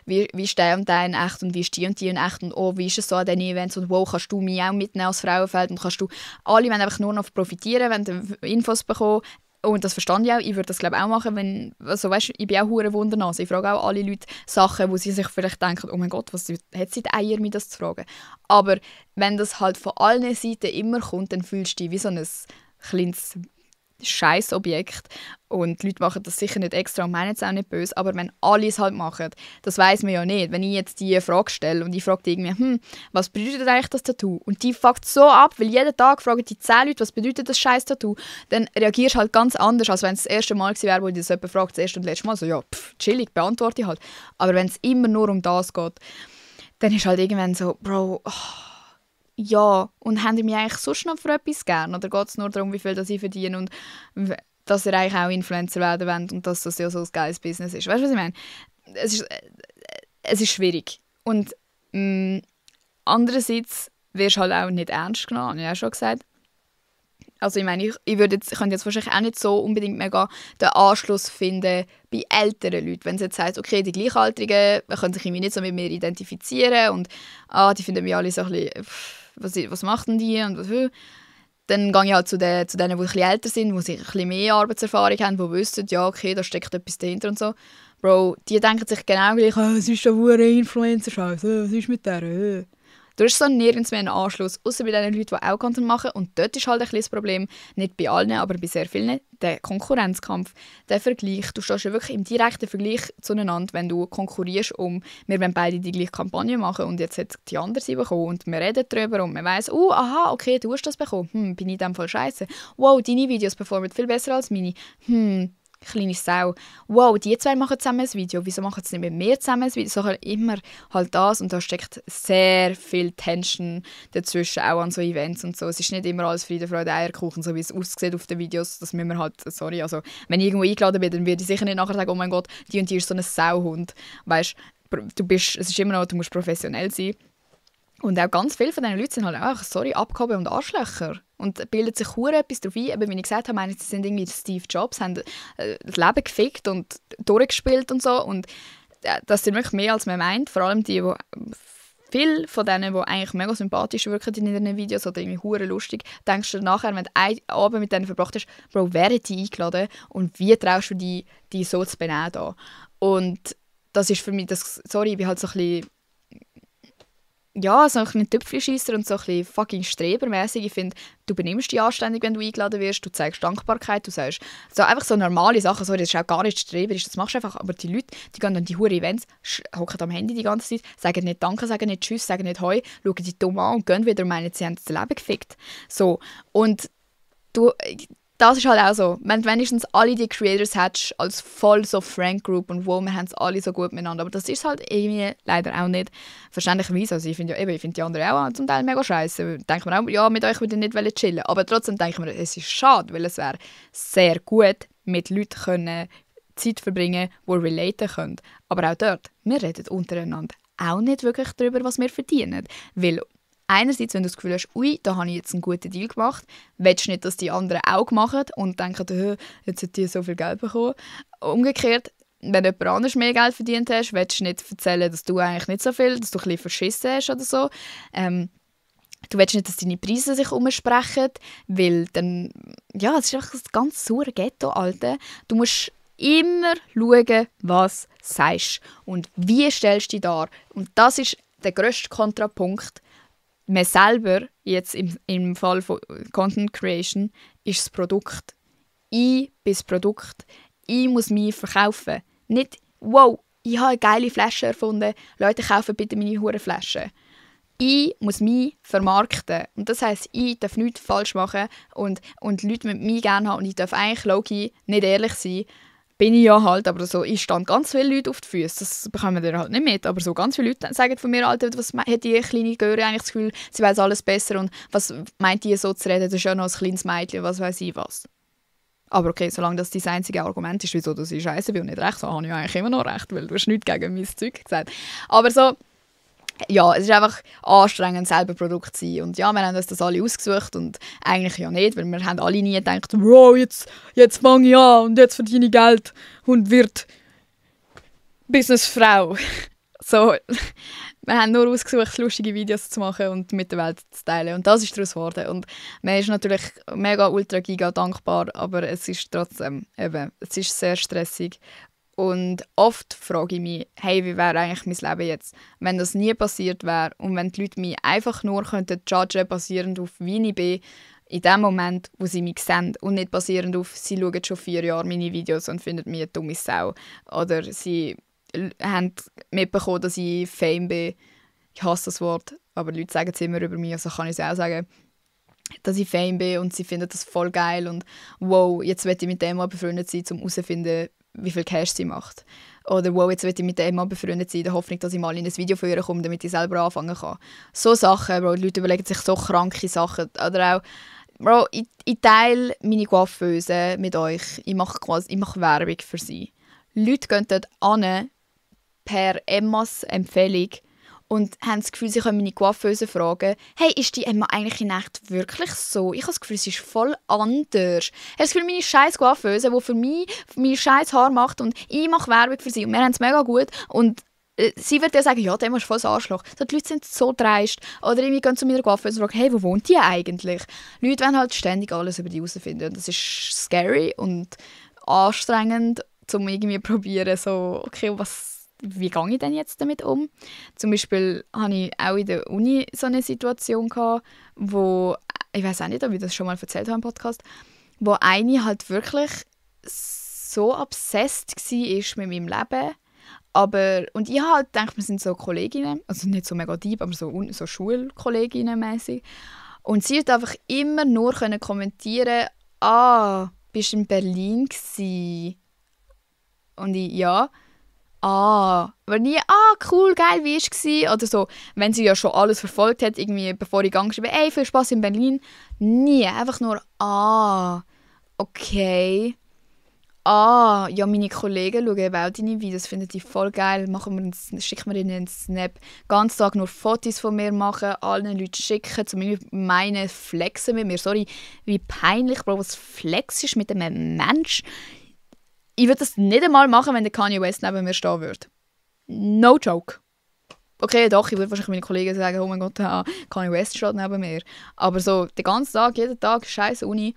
wie ist der und der in echt und wie ist die und die in echt und oh, wie ist es so an diesen Events und wow, kannst du mich auch mitnehmen als Frauenfeld und kannst du, alle wollen einfach nur noch profitieren, wenn du Infos bekommst. Und das verstehe ich auch. Ich würde das, glaube ich, auch machen, wenn, also weißt, ich bin auch hure Wundernase. Ich frage auch alle Leute Sachen, wo sie sich vielleicht denken, oh mein Gott, was hat sie die Eier, mir das zu fragen? Aber wenn das halt von allen Seiten immer kommt, dann fühlst du dich wie so ein kleines Scheißobjekt. Und die Leute machen das sicher nicht extra und meinen es auch nicht böse, aber wenn alle es halt machen, das weiss man ja nicht. Wenn ich jetzt die Frage stelle und ich frage die irgendwie, was bedeutet eigentlich das Tattoo? Und die fuckt so ab, weil jeden Tag fragen die 10 Leute, was bedeutet das scheiß Tattoo? Dann reagierst du halt ganz anders, als wenn es das erste Mal gewesen wäre, wo dich das jemand fragt, das erste und letzte Mal. So, ja, chillig, beantworte ich halt. Aber wenn es immer nur um das geht, dann ist halt irgendwann so, Bro, ja, und haben die mich eigentlich sonst noch für etwas gern? Oder geht es nur darum, wie viel das ich verdiene und dass ihr eigentlich auch Influencer werden wollt und dass das ja so ein geiles Business ist? Weißt du, was ich meine? Es ist schwierig. Und andererseits wirst du halt auch nicht ernst genommen, habe ich auch schon gesagt. Also ich meine, ich könnte jetzt wahrscheinlich auch nicht so unbedingt mega den Anschluss finden bei älteren Leuten. Wenn es jetzt heisst, okay, die Gleichaltrigen können sich irgendwie nicht so mit mir identifizieren und die finden mich alle so ein bisschen, was machen die und was. dann gehe ich halt zu denen, die ein bisschen älter sind, die ein bisschen mehr Arbeitserfahrung haben, die wissen, ja, okay, da steckt etwas dahinter und so. Bro, die denken sich genau gleich, es ist schon ein Influencer-Scheiß, was ist mit der? Du hast so nirgends mehr einen Anschluss, außer bei den Leuten, die auch Content machen. Und dort ist halt ein bisschen das Problem, nicht bei allen, aber bei sehr vielen, der Konkurrenzkampf, der Vergleich. Du stehst ja wirklich im direkten Vergleich zueinander, wenn du konkurrierst wir wollen beide die gleiche Kampagne machen und jetzt hat die andere sie bekommen und wir reden darüber und man weiss, aha, okay, du hast das bekommen, bin ich in dem Fall scheiße. Wow, deine Videos performen viel besser als meine. Kleine Sau. Wow, die zwei machen zusammen ein Video. Wieso machen sie nicht mit mir zusammen ein Video? So immer halt das. Und da steckt sehr viel Tension dazwischen, auch an so Events und so. Es ist nicht immer alles Friede, Freude, Eierkuchen, so wie es aussieht auf den Videos. Das müssen wir halt, sorry, also wenn ich irgendwo eingeladen bin, dann würde ich sicher nicht nachher sagen, oh mein Gott, die und die ist so ein Sauhund. Weißt, es ist immer noch, du musst professionell sein. Und auch ganz viele von diesen Leuten sind halt auch, sorry, Abgehoben und Arschlöcher. Und bildet sich etwas darauf ein. Aber wie ich gesagt habe, meine, sie sind irgendwie Steve Jobs, haben das Leben gefickt und durchgespielt und so. Und das sind wirklich mehr, als man meint. Vor allem viele von denen, die eigentlich mega sympathisch wirken in ihren Videos oder irgendwie hure lustig, denkst du nachher, wenn du einen Abend mit denen verbracht hast, Bro, wer hat die eingeladen und wie traust du die so zu benehmen da? Und das ist für mich, sorry, ich bin halt so ein bisschen so ein Tüpfelscheisser und so ein bisschen fucking strebermäßig. Ich finde, du benimmst dich anständig, wenn du eingeladen wirst, du zeigst Dankbarkeit, du sagst so einfach so normale Sachen, sorry, das ist auch gar nicht streberisch, das machst du einfach, aber die Leute, die gehen an die hure Events, hocken am Handy die ganze Zeit, sagen nicht Danke, sagen nicht Tschüss, sagen nicht Hoi, schauen dich dumm an und gehen wieder und meinen, sie haben das Leben gefickt. So, und das ist halt auch so. Wenn du wenigstens alle die Creators hättest, als voll so Friend Group und wo, wir haben es alle so gut miteinander. Aber das ist halt irgendwie leider auch nicht verständlicherweise. Also ich finde die anderen auch zum Teil mega scheiße. Denke mir auch, ja, mit euch würde ich nicht chillen. Aber trotzdem denke ich mir, es ist schade, weil es wäre sehr gut, mit Leuten können Zeit verbringen, die relaten können. Aber auch dort, wir reden untereinander auch nicht wirklich darüber, was wir verdienen. Weil einerseits, wenn du das Gefühl hast, ui, da habe ich jetzt einen guten Deal gemacht, willst du nicht, dass die anderen auch machen und denken, jetzt hat die so viel Geld bekommen. Umgekehrt, wenn jemand anders mehr Geld verdient hast, willst du nicht erzählen, dass du eigentlich nicht so viel, dass du ein bisschen verschissen hast oder so. Du willst nicht, dass deine Preise sich umsprechen, weil dann, ja, es ist einfach ein ganz saure Ghetto, Alter. Du musst immer schauen, was du sagst und wie stellst du dich dar. Und das ist der grösste Kontrapunkt. Man selber, jetzt im Fall von Content Creation, ist das Produkt. Ich bin das Produkt. Ich muss mich verkaufen. Nicht, wow, ich habe eine geile Flasche erfunden, Leute, kaufen bitte meine Hurenflasche. Ich muss mich vermarkten. Und das heisst, ich darf nichts falsch machen und Leute mit mir gerne haben. Und ich darf eigentlich low-key nicht ehrlich sein. Bin ich ja halt, aber so, ich stand ganz viele Leute auf die Füße, das bekommen wir halt nicht mit, aber so ganz viele Leute sagen von mir, Alter, was hat die kleine Göre eigentlich das Gefühl, sie weiß alles besser und was meint die so zu reden, das ist ja noch ein kleines Mädchen, was weiß ich was. Aber okay, solange das dein einzige Argument ist, wieso ich scheiße bin und nicht recht, so habe ich eigentlich immer noch recht, weil du hast nichts gegen mein Zeug gesagt. Aber so, ja, es ist einfach anstrengend, selber Produkt zu sein. Und ja, wir haben uns das alle ausgesucht und eigentlich ja nicht, weil wir haben alle nie gedacht, wow, jetzt fange ich an und jetzt verdiene ich Geld und wird Businessfrau. So, wir haben nur ausgesucht, lustige Videos zu machen und mit der Welt zu teilen. Und das ist daraus geworden. Und man ist natürlich mega ultra giga dankbar, aber es ist trotzdem, es ist sehr stressig. Und oft frage ich mich, hey, wie wäre eigentlich mein Leben jetzt, wenn das nie passiert wäre und wenn die Leute mich einfach nur judgen könnten, basierend auf wie ich bin, in dem Moment, wo sie mich sehen und nicht basierend auf, sie schauen schon 4 Jahre meine Videos und finden mich eine dumme Sau. Oder sie haben mitbekommen, dass ich Fame bin. Ich hasse das Wort, aber die Leute sagen es immer über mich, also kann ich es auch sagen, dass ich Fame bin und sie finden das voll geil und wow, jetzt will ich mit dem mal befreundet sein, um herauszufinden, wie viel Cash sie macht. Oder wow, jetzt will ich mit der Emma befreundet sein, in der Hoffnung, dass ich mal in ein Video von ihr komme, damit ich selber anfangen kann. So Sachen, Bro, die Leute überlegen sich so kranke Sachen. Oder auch, Bro, ich teile meine Coiffeuse mit euch. Ich mache Werbung für sie. Leute gehen dort an, per Emmas Empfehlung, und haben das Gefühl, sie können meine Coiffeuse fragen, hey, ist die Emma eigentlich in echt wirklich so? Ich habe das Gefühl, sie ist voll anders. Ich habe das Gefühl, meine scheiß Coiffeuse, die für mich meine scheiß Haar macht und ich mache Werbung für sie und wir haben es mega gut und sie wird ja sagen, ja, der ist voll das Arschloch. So, die Leute sind so dreist. Oder irgendwie gehen zu meiner Coiffeuse und fragen, hey, wo wohnt die eigentlich? Leute wollen halt ständig alles über die herausfinden. Und das ist scary und anstrengend, um irgendwie probieren, so, okay, wie gehe ich denn jetzt damit um? Zum Beispiel hatte ich auch in der Uni so eine Situation gehabt, wo, ich weiß auch nicht, ob ich das schon mal erzählt habe im Podcast, wo eine halt wirklich so obsessed war mit meinem Leben. Und ich habe halt gedacht, wir sind so Kolleginnen, also nicht so mega deep, aber so Schulkolleginnen mäßig. Und sie hat einfach immer nur kommentieren, bist du in Berlin gsi? Und ich, ja. Aber nie, cool, geil, wie war es? Oder so, wenn sie ja schon alles verfolgt hat, irgendwie, bevor ich gegangen bin, ey, viel Spaß in Berlin. Nie, einfach nur, okay. Ja, meine Kollegen schauen eben auch deine Videos, finden die voll geil, schicken mir ihnen einen Snap, den ganzen Tag nur Fotos von mir machen, allen Leuten schicken, zu meinen flexen mit mir. Sorry, wie peinlich, Bro, was Flex ist mit einem Mensch. Ich würde das nicht einmal machen, wenn der Kanye West neben mir stehen würde. No joke. Okay, doch, ich würde wahrscheinlich meinen Kollegen sagen, oh mein Gott, Kanye West steht neben mir. Aber so den ganzen Tag, jeden Tag, scheiß Uni.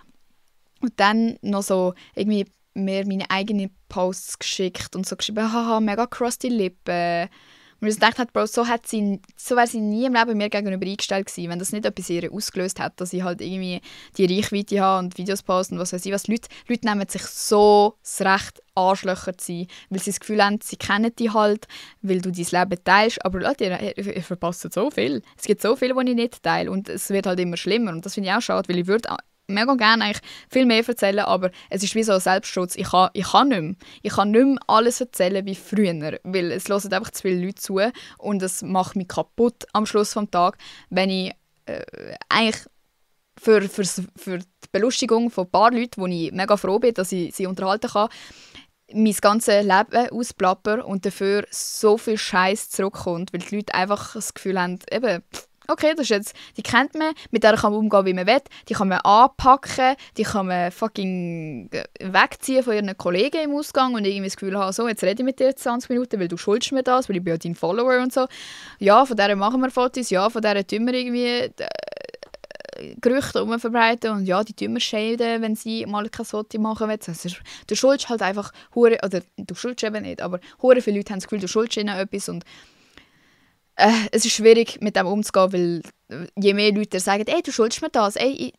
Und dann noch so irgendwie mir meine eigenen Posts geschickt und so geschrieben, haha, mega crusty Lippen. Und ich dachte, Bro, so wäre sie nie im Leben mir gegenüber eingestellt gewesen, wenn das nicht etwas in ihr ausgelöst hat, dass ich halt irgendwie die Reichweite habe und Videos poste und was weiß ich was. Leute nehmen sich so das Recht, Arschlöcher zu sein, weil sie das Gefühl haben, sie kennen dich halt, weil du dein Leben teilst. Aber Leute, ihr verpasst so viel. Es gibt so viel, was ich nicht teile und es wird halt immer schlimmer. Und das finde ich auch schade, weil ich würde mega gerne eigentlich viel mehr erzählen, aber es ist wie so ein Selbstschutz. Ich kann nicht mehr. Ich kann nicht mehr alles erzählen wie früher, weil es hören einfach zu viele Leute zu und es macht mich kaputt am Schluss des Tages, wenn ich eigentlich für die Belustigung von ein paar Leuten, wo ich mega froh bin, dass ich sie unterhalten kann, mein ganzes Leben ausplapper und dafür so viel Scheiß zurückkommt, weil die Leute einfach das Gefühl haben, eben, okay, das ist jetzt, die kennt man, mit der kann man umgehen, wie man will, die kann man anpacken, die kann man fucking wegziehen von ihren Kollegen im Ausgang und irgendwie das Gefühl haben, so, jetzt rede ich mit dir 20 Minuten, weil du schuldest mir das, weil ich bin ja dein Follower und so. Ja, von der machen wir Fotos, ja, von der tun wir irgendwie Gerüchte verbreiten und ja, die tun wir schäden, wenn sie mal kein Foto machen wollen. Also, du schuldest halt einfach, oder du schuldest eben nicht, aber hure viele Leute haben das Gefühl, du schuldest ihnen etwas und es ist schwierig, mit dem umzugehen, weil je mehr Leute sagen, ey, du schuldest mir das, ey,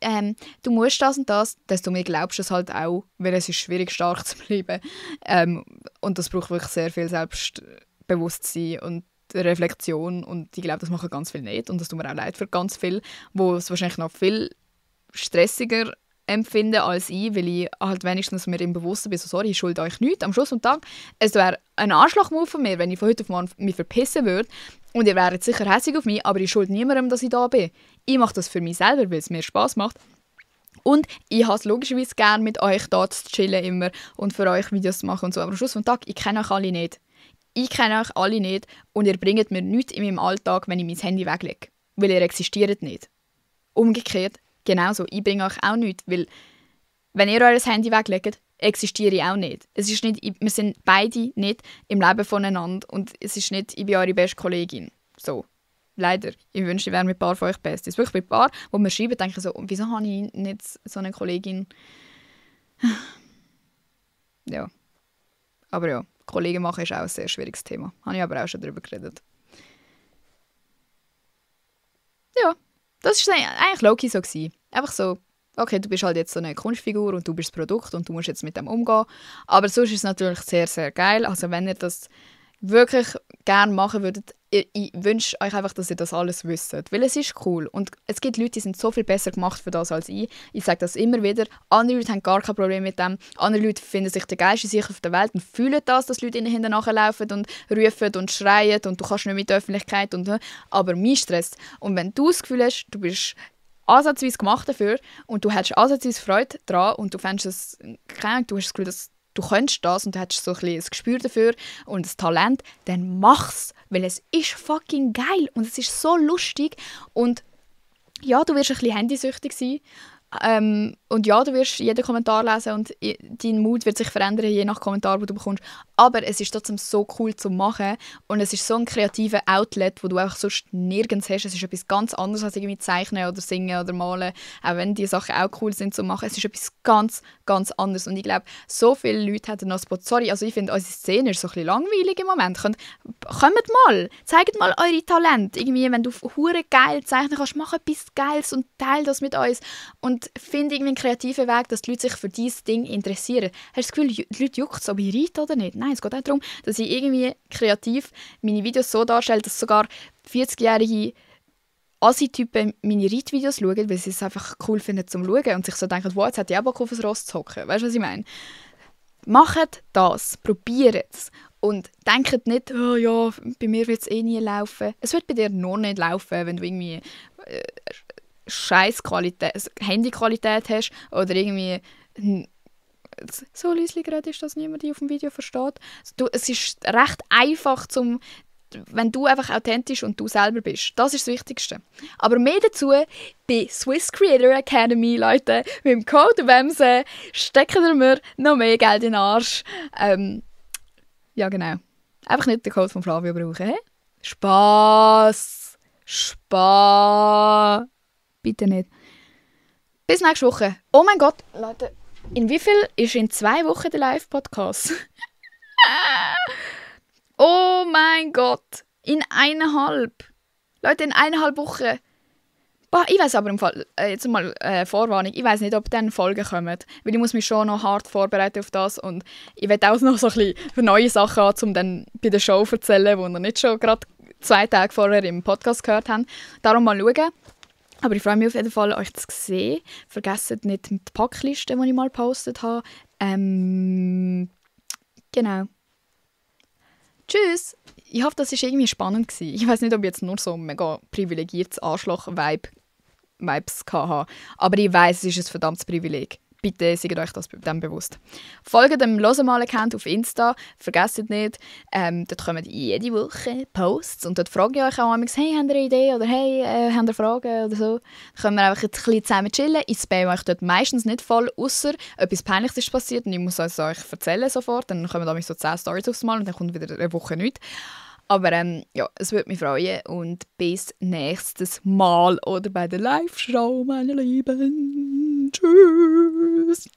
du musst das und das, desto mehr glaubst du es halt auch, weil es ist schwierig, stark zu bleiben. Und das braucht wirklich sehr viel Selbstbewusstsein und Reflexion und ich glaube, das machen ganz viele nicht und das tut mir auch leid für ganz viele, wo es wahrscheinlich noch viel stressiger empfinden als ich, weil ich halt wenigstens mir im Bewussten bin, so, sorry, ich schulde euch nichts. Am Schluss des Tages, es wäre ein Arschloch-Move von mir, wenn ich von heute auf morgen mich verpissen würde und ihr wäret sicher hässlich auf mich, aber ich schulde niemandem, dass ich da bin. Ich mache das für mich selber, weil es mir Spass macht. Und ich habe es logischerweise gerne mit euch da zu chillen immer und für euch Videos zu machen und so. Aber am Schluss des Tages, ich kenne euch alle nicht. Ich kenne euch alle nicht und ihr bringt mir nichts in meinem Alltag, wenn ich mein Handy weglege. Weil ihr existiert nicht. Umgekehrt, genauso. Ich bringe euch auch nichts, weil wenn ihr euer Handy weglegt, existiere ich auch nicht. Es ist nicht. Wir sind beide nicht im Leben voneinander und es ist nicht, ich bin eure beste Kollegin. So. Leider. Ich wünschte, ich wäre mit ein paar von euch Bestes. Wirklich mit ein paar, wo mir schreiben, denke ich so, wieso habe ich nicht so eine Kollegin? Ja. Aber ja, Kollegen machen ist auch ein sehr schwieriges Thema. Habe ich aber auch schon darüber geredet. Ja, das war eigentlich low-key so gewesen. Einfach so, okay, du bist halt jetzt so eine Kunstfigur und du bist das Produkt und du musst jetzt mit dem umgehen. Aber sonst ist es natürlich sehr, sehr geil. Also wenn ihr das wirklich gerne machen würdet, ich wünsche euch einfach, dass ihr das alles wisst. Weil es ist cool. Und es gibt Leute, die sind so viel besser gemacht für das als ich. Ich sage das immer wieder. Andere Leute haben gar kein Problem mit dem. Andere Leute finden sich der geilste Sicher auf der Welt und fühlen das, dass Leute ihnen hinten nachlaufen und rufen und schreien und du kannst nicht mit der Öffentlichkeit. Aber mein Stress. Und wenn du das Gefühl hast, du bist ansatzweise gemacht dafür und du hast ansatzweise Freude daran und du fändest es, keine Ahnung, du hast das Gefühl, dass du könntest das und du hast so ein Gespür dafür und das Talent, dann mach's, weil es ist fucking geil und es ist so lustig und ja, du wirst ein bisschen handysüchtig sein und ja, du wirst jeden Kommentar lesen und dein Mut wird sich verändern, je nach Kommentar, den du bekommst, Aber es ist trotzdem so cool zu machen und es ist so ein kreativer Outlet, wo du einfach sonst nirgends hast. Es ist etwas ganz anderes als irgendwie zeichnen oder singen oder malen, auch wenn die Sachen auch cool sind zu machen. Es ist etwas ganz, ganz anderes und ich glaube, so viele Leute hätten noch Spot. Sorry, also ich finde, unsere Szene ist so ein bisschen langweilig im Moment. Kommt mal, zeigt mal eure Talente. Irgendwie, wenn du hure geil zeichnen kannst, mach etwas Geiles und teile das mit uns. Und finde irgendwie einen kreativen Weg, dass die Leute sich für dieses Ding interessieren. Hast du das Gefühl, die Leute juckt es, ob ich reite oder nicht? Nein, es geht auch darum, dass ich irgendwie kreativ meine Videos so darstelle, dass sogar 40-jährige Assi-Typen meine Reitvideos schauen, weil sie es einfach cool finden zum Schauen und sich so denken, wow, jetzt hat die auch Bock auf ein Ross zu hocken. Weißt du, was ich meine? Macht das, probiert es. Und denkt nicht, oh ja, bei mir wird es eh nie laufen. Es wird bei dir noch nicht laufen, wenn du irgendwie scheiß Handyqualität hast oder irgendwie so leise gerade ist, dass niemand die auf dem Video versteht. Es ist recht einfach, wenn du einfach authentisch und du selber bist. Das ist das Wichtigste. Aber mehr dazu bei Swiss Creator Academy, Leute. Mit dem Code WEMSE stecken wir mir noch mehr Geld in den Arsch. Ja, genau. Einfach nicht den Code von Flavio brauchen. He? Spass. Bitte nicht. Bis nächste Woche. Oh mein Gott, Leute. In wie viel ist in 2 Wochen der Live-Podcast? Oh mein Gott. In 1,5. Leute, in 1,5 Wochen. Boah, ich weiss aber im Fall, jetzt mal Vorwarnung, ich weiss nicht, ob dann Folgen kommen. Weil ich muss mich schon noch hart vorbereiten auf das und ich will auch noch so ein bisschen für neue Sachen haben, um dann bei der Show zu erzählen, die ihr nicht schon gerade 2 Tage vorher im Podcast gehört habt. Darum mal schauen. Aber ich freue mich auf jeden Fall, euch zu sehen. Vergesst nicht die Packliste, die ich mal gepostet habe. Genau. Tschüss! Ich hoffe, das war irgendwie spannend gewesen. Ich weiß nicht, ob ich jetzt nur so mega privilegiertes Arschloch-Vibes hatte. Aber ich weiss, es ist ein verdammtes Privileg. Bitte seid euch das dem bewusst. Folgt dem Losemal-Account auf Insta. Vergesst nicht, dort kommen jede Woche Posts. Und dort frage ich euch auch manchmal, hey, habt ihr eine Idee? Oder hey, habt ihr Fragen? Oder so. Dann können wir einfach ein bisschen zusammen chillen. Ich spamme euch dort meistens nicht voll, außer etwas Peinliches ist passiert und ich muss es euch erzählen sofort. Dann kommen da so 10 Storys aufs Mal und dann kommt wieder eine Woche nichts. Aber ja, es würde mich freuen und bis nächstes Mal oder bei der Live-Show, meine Lieben. Tschüss!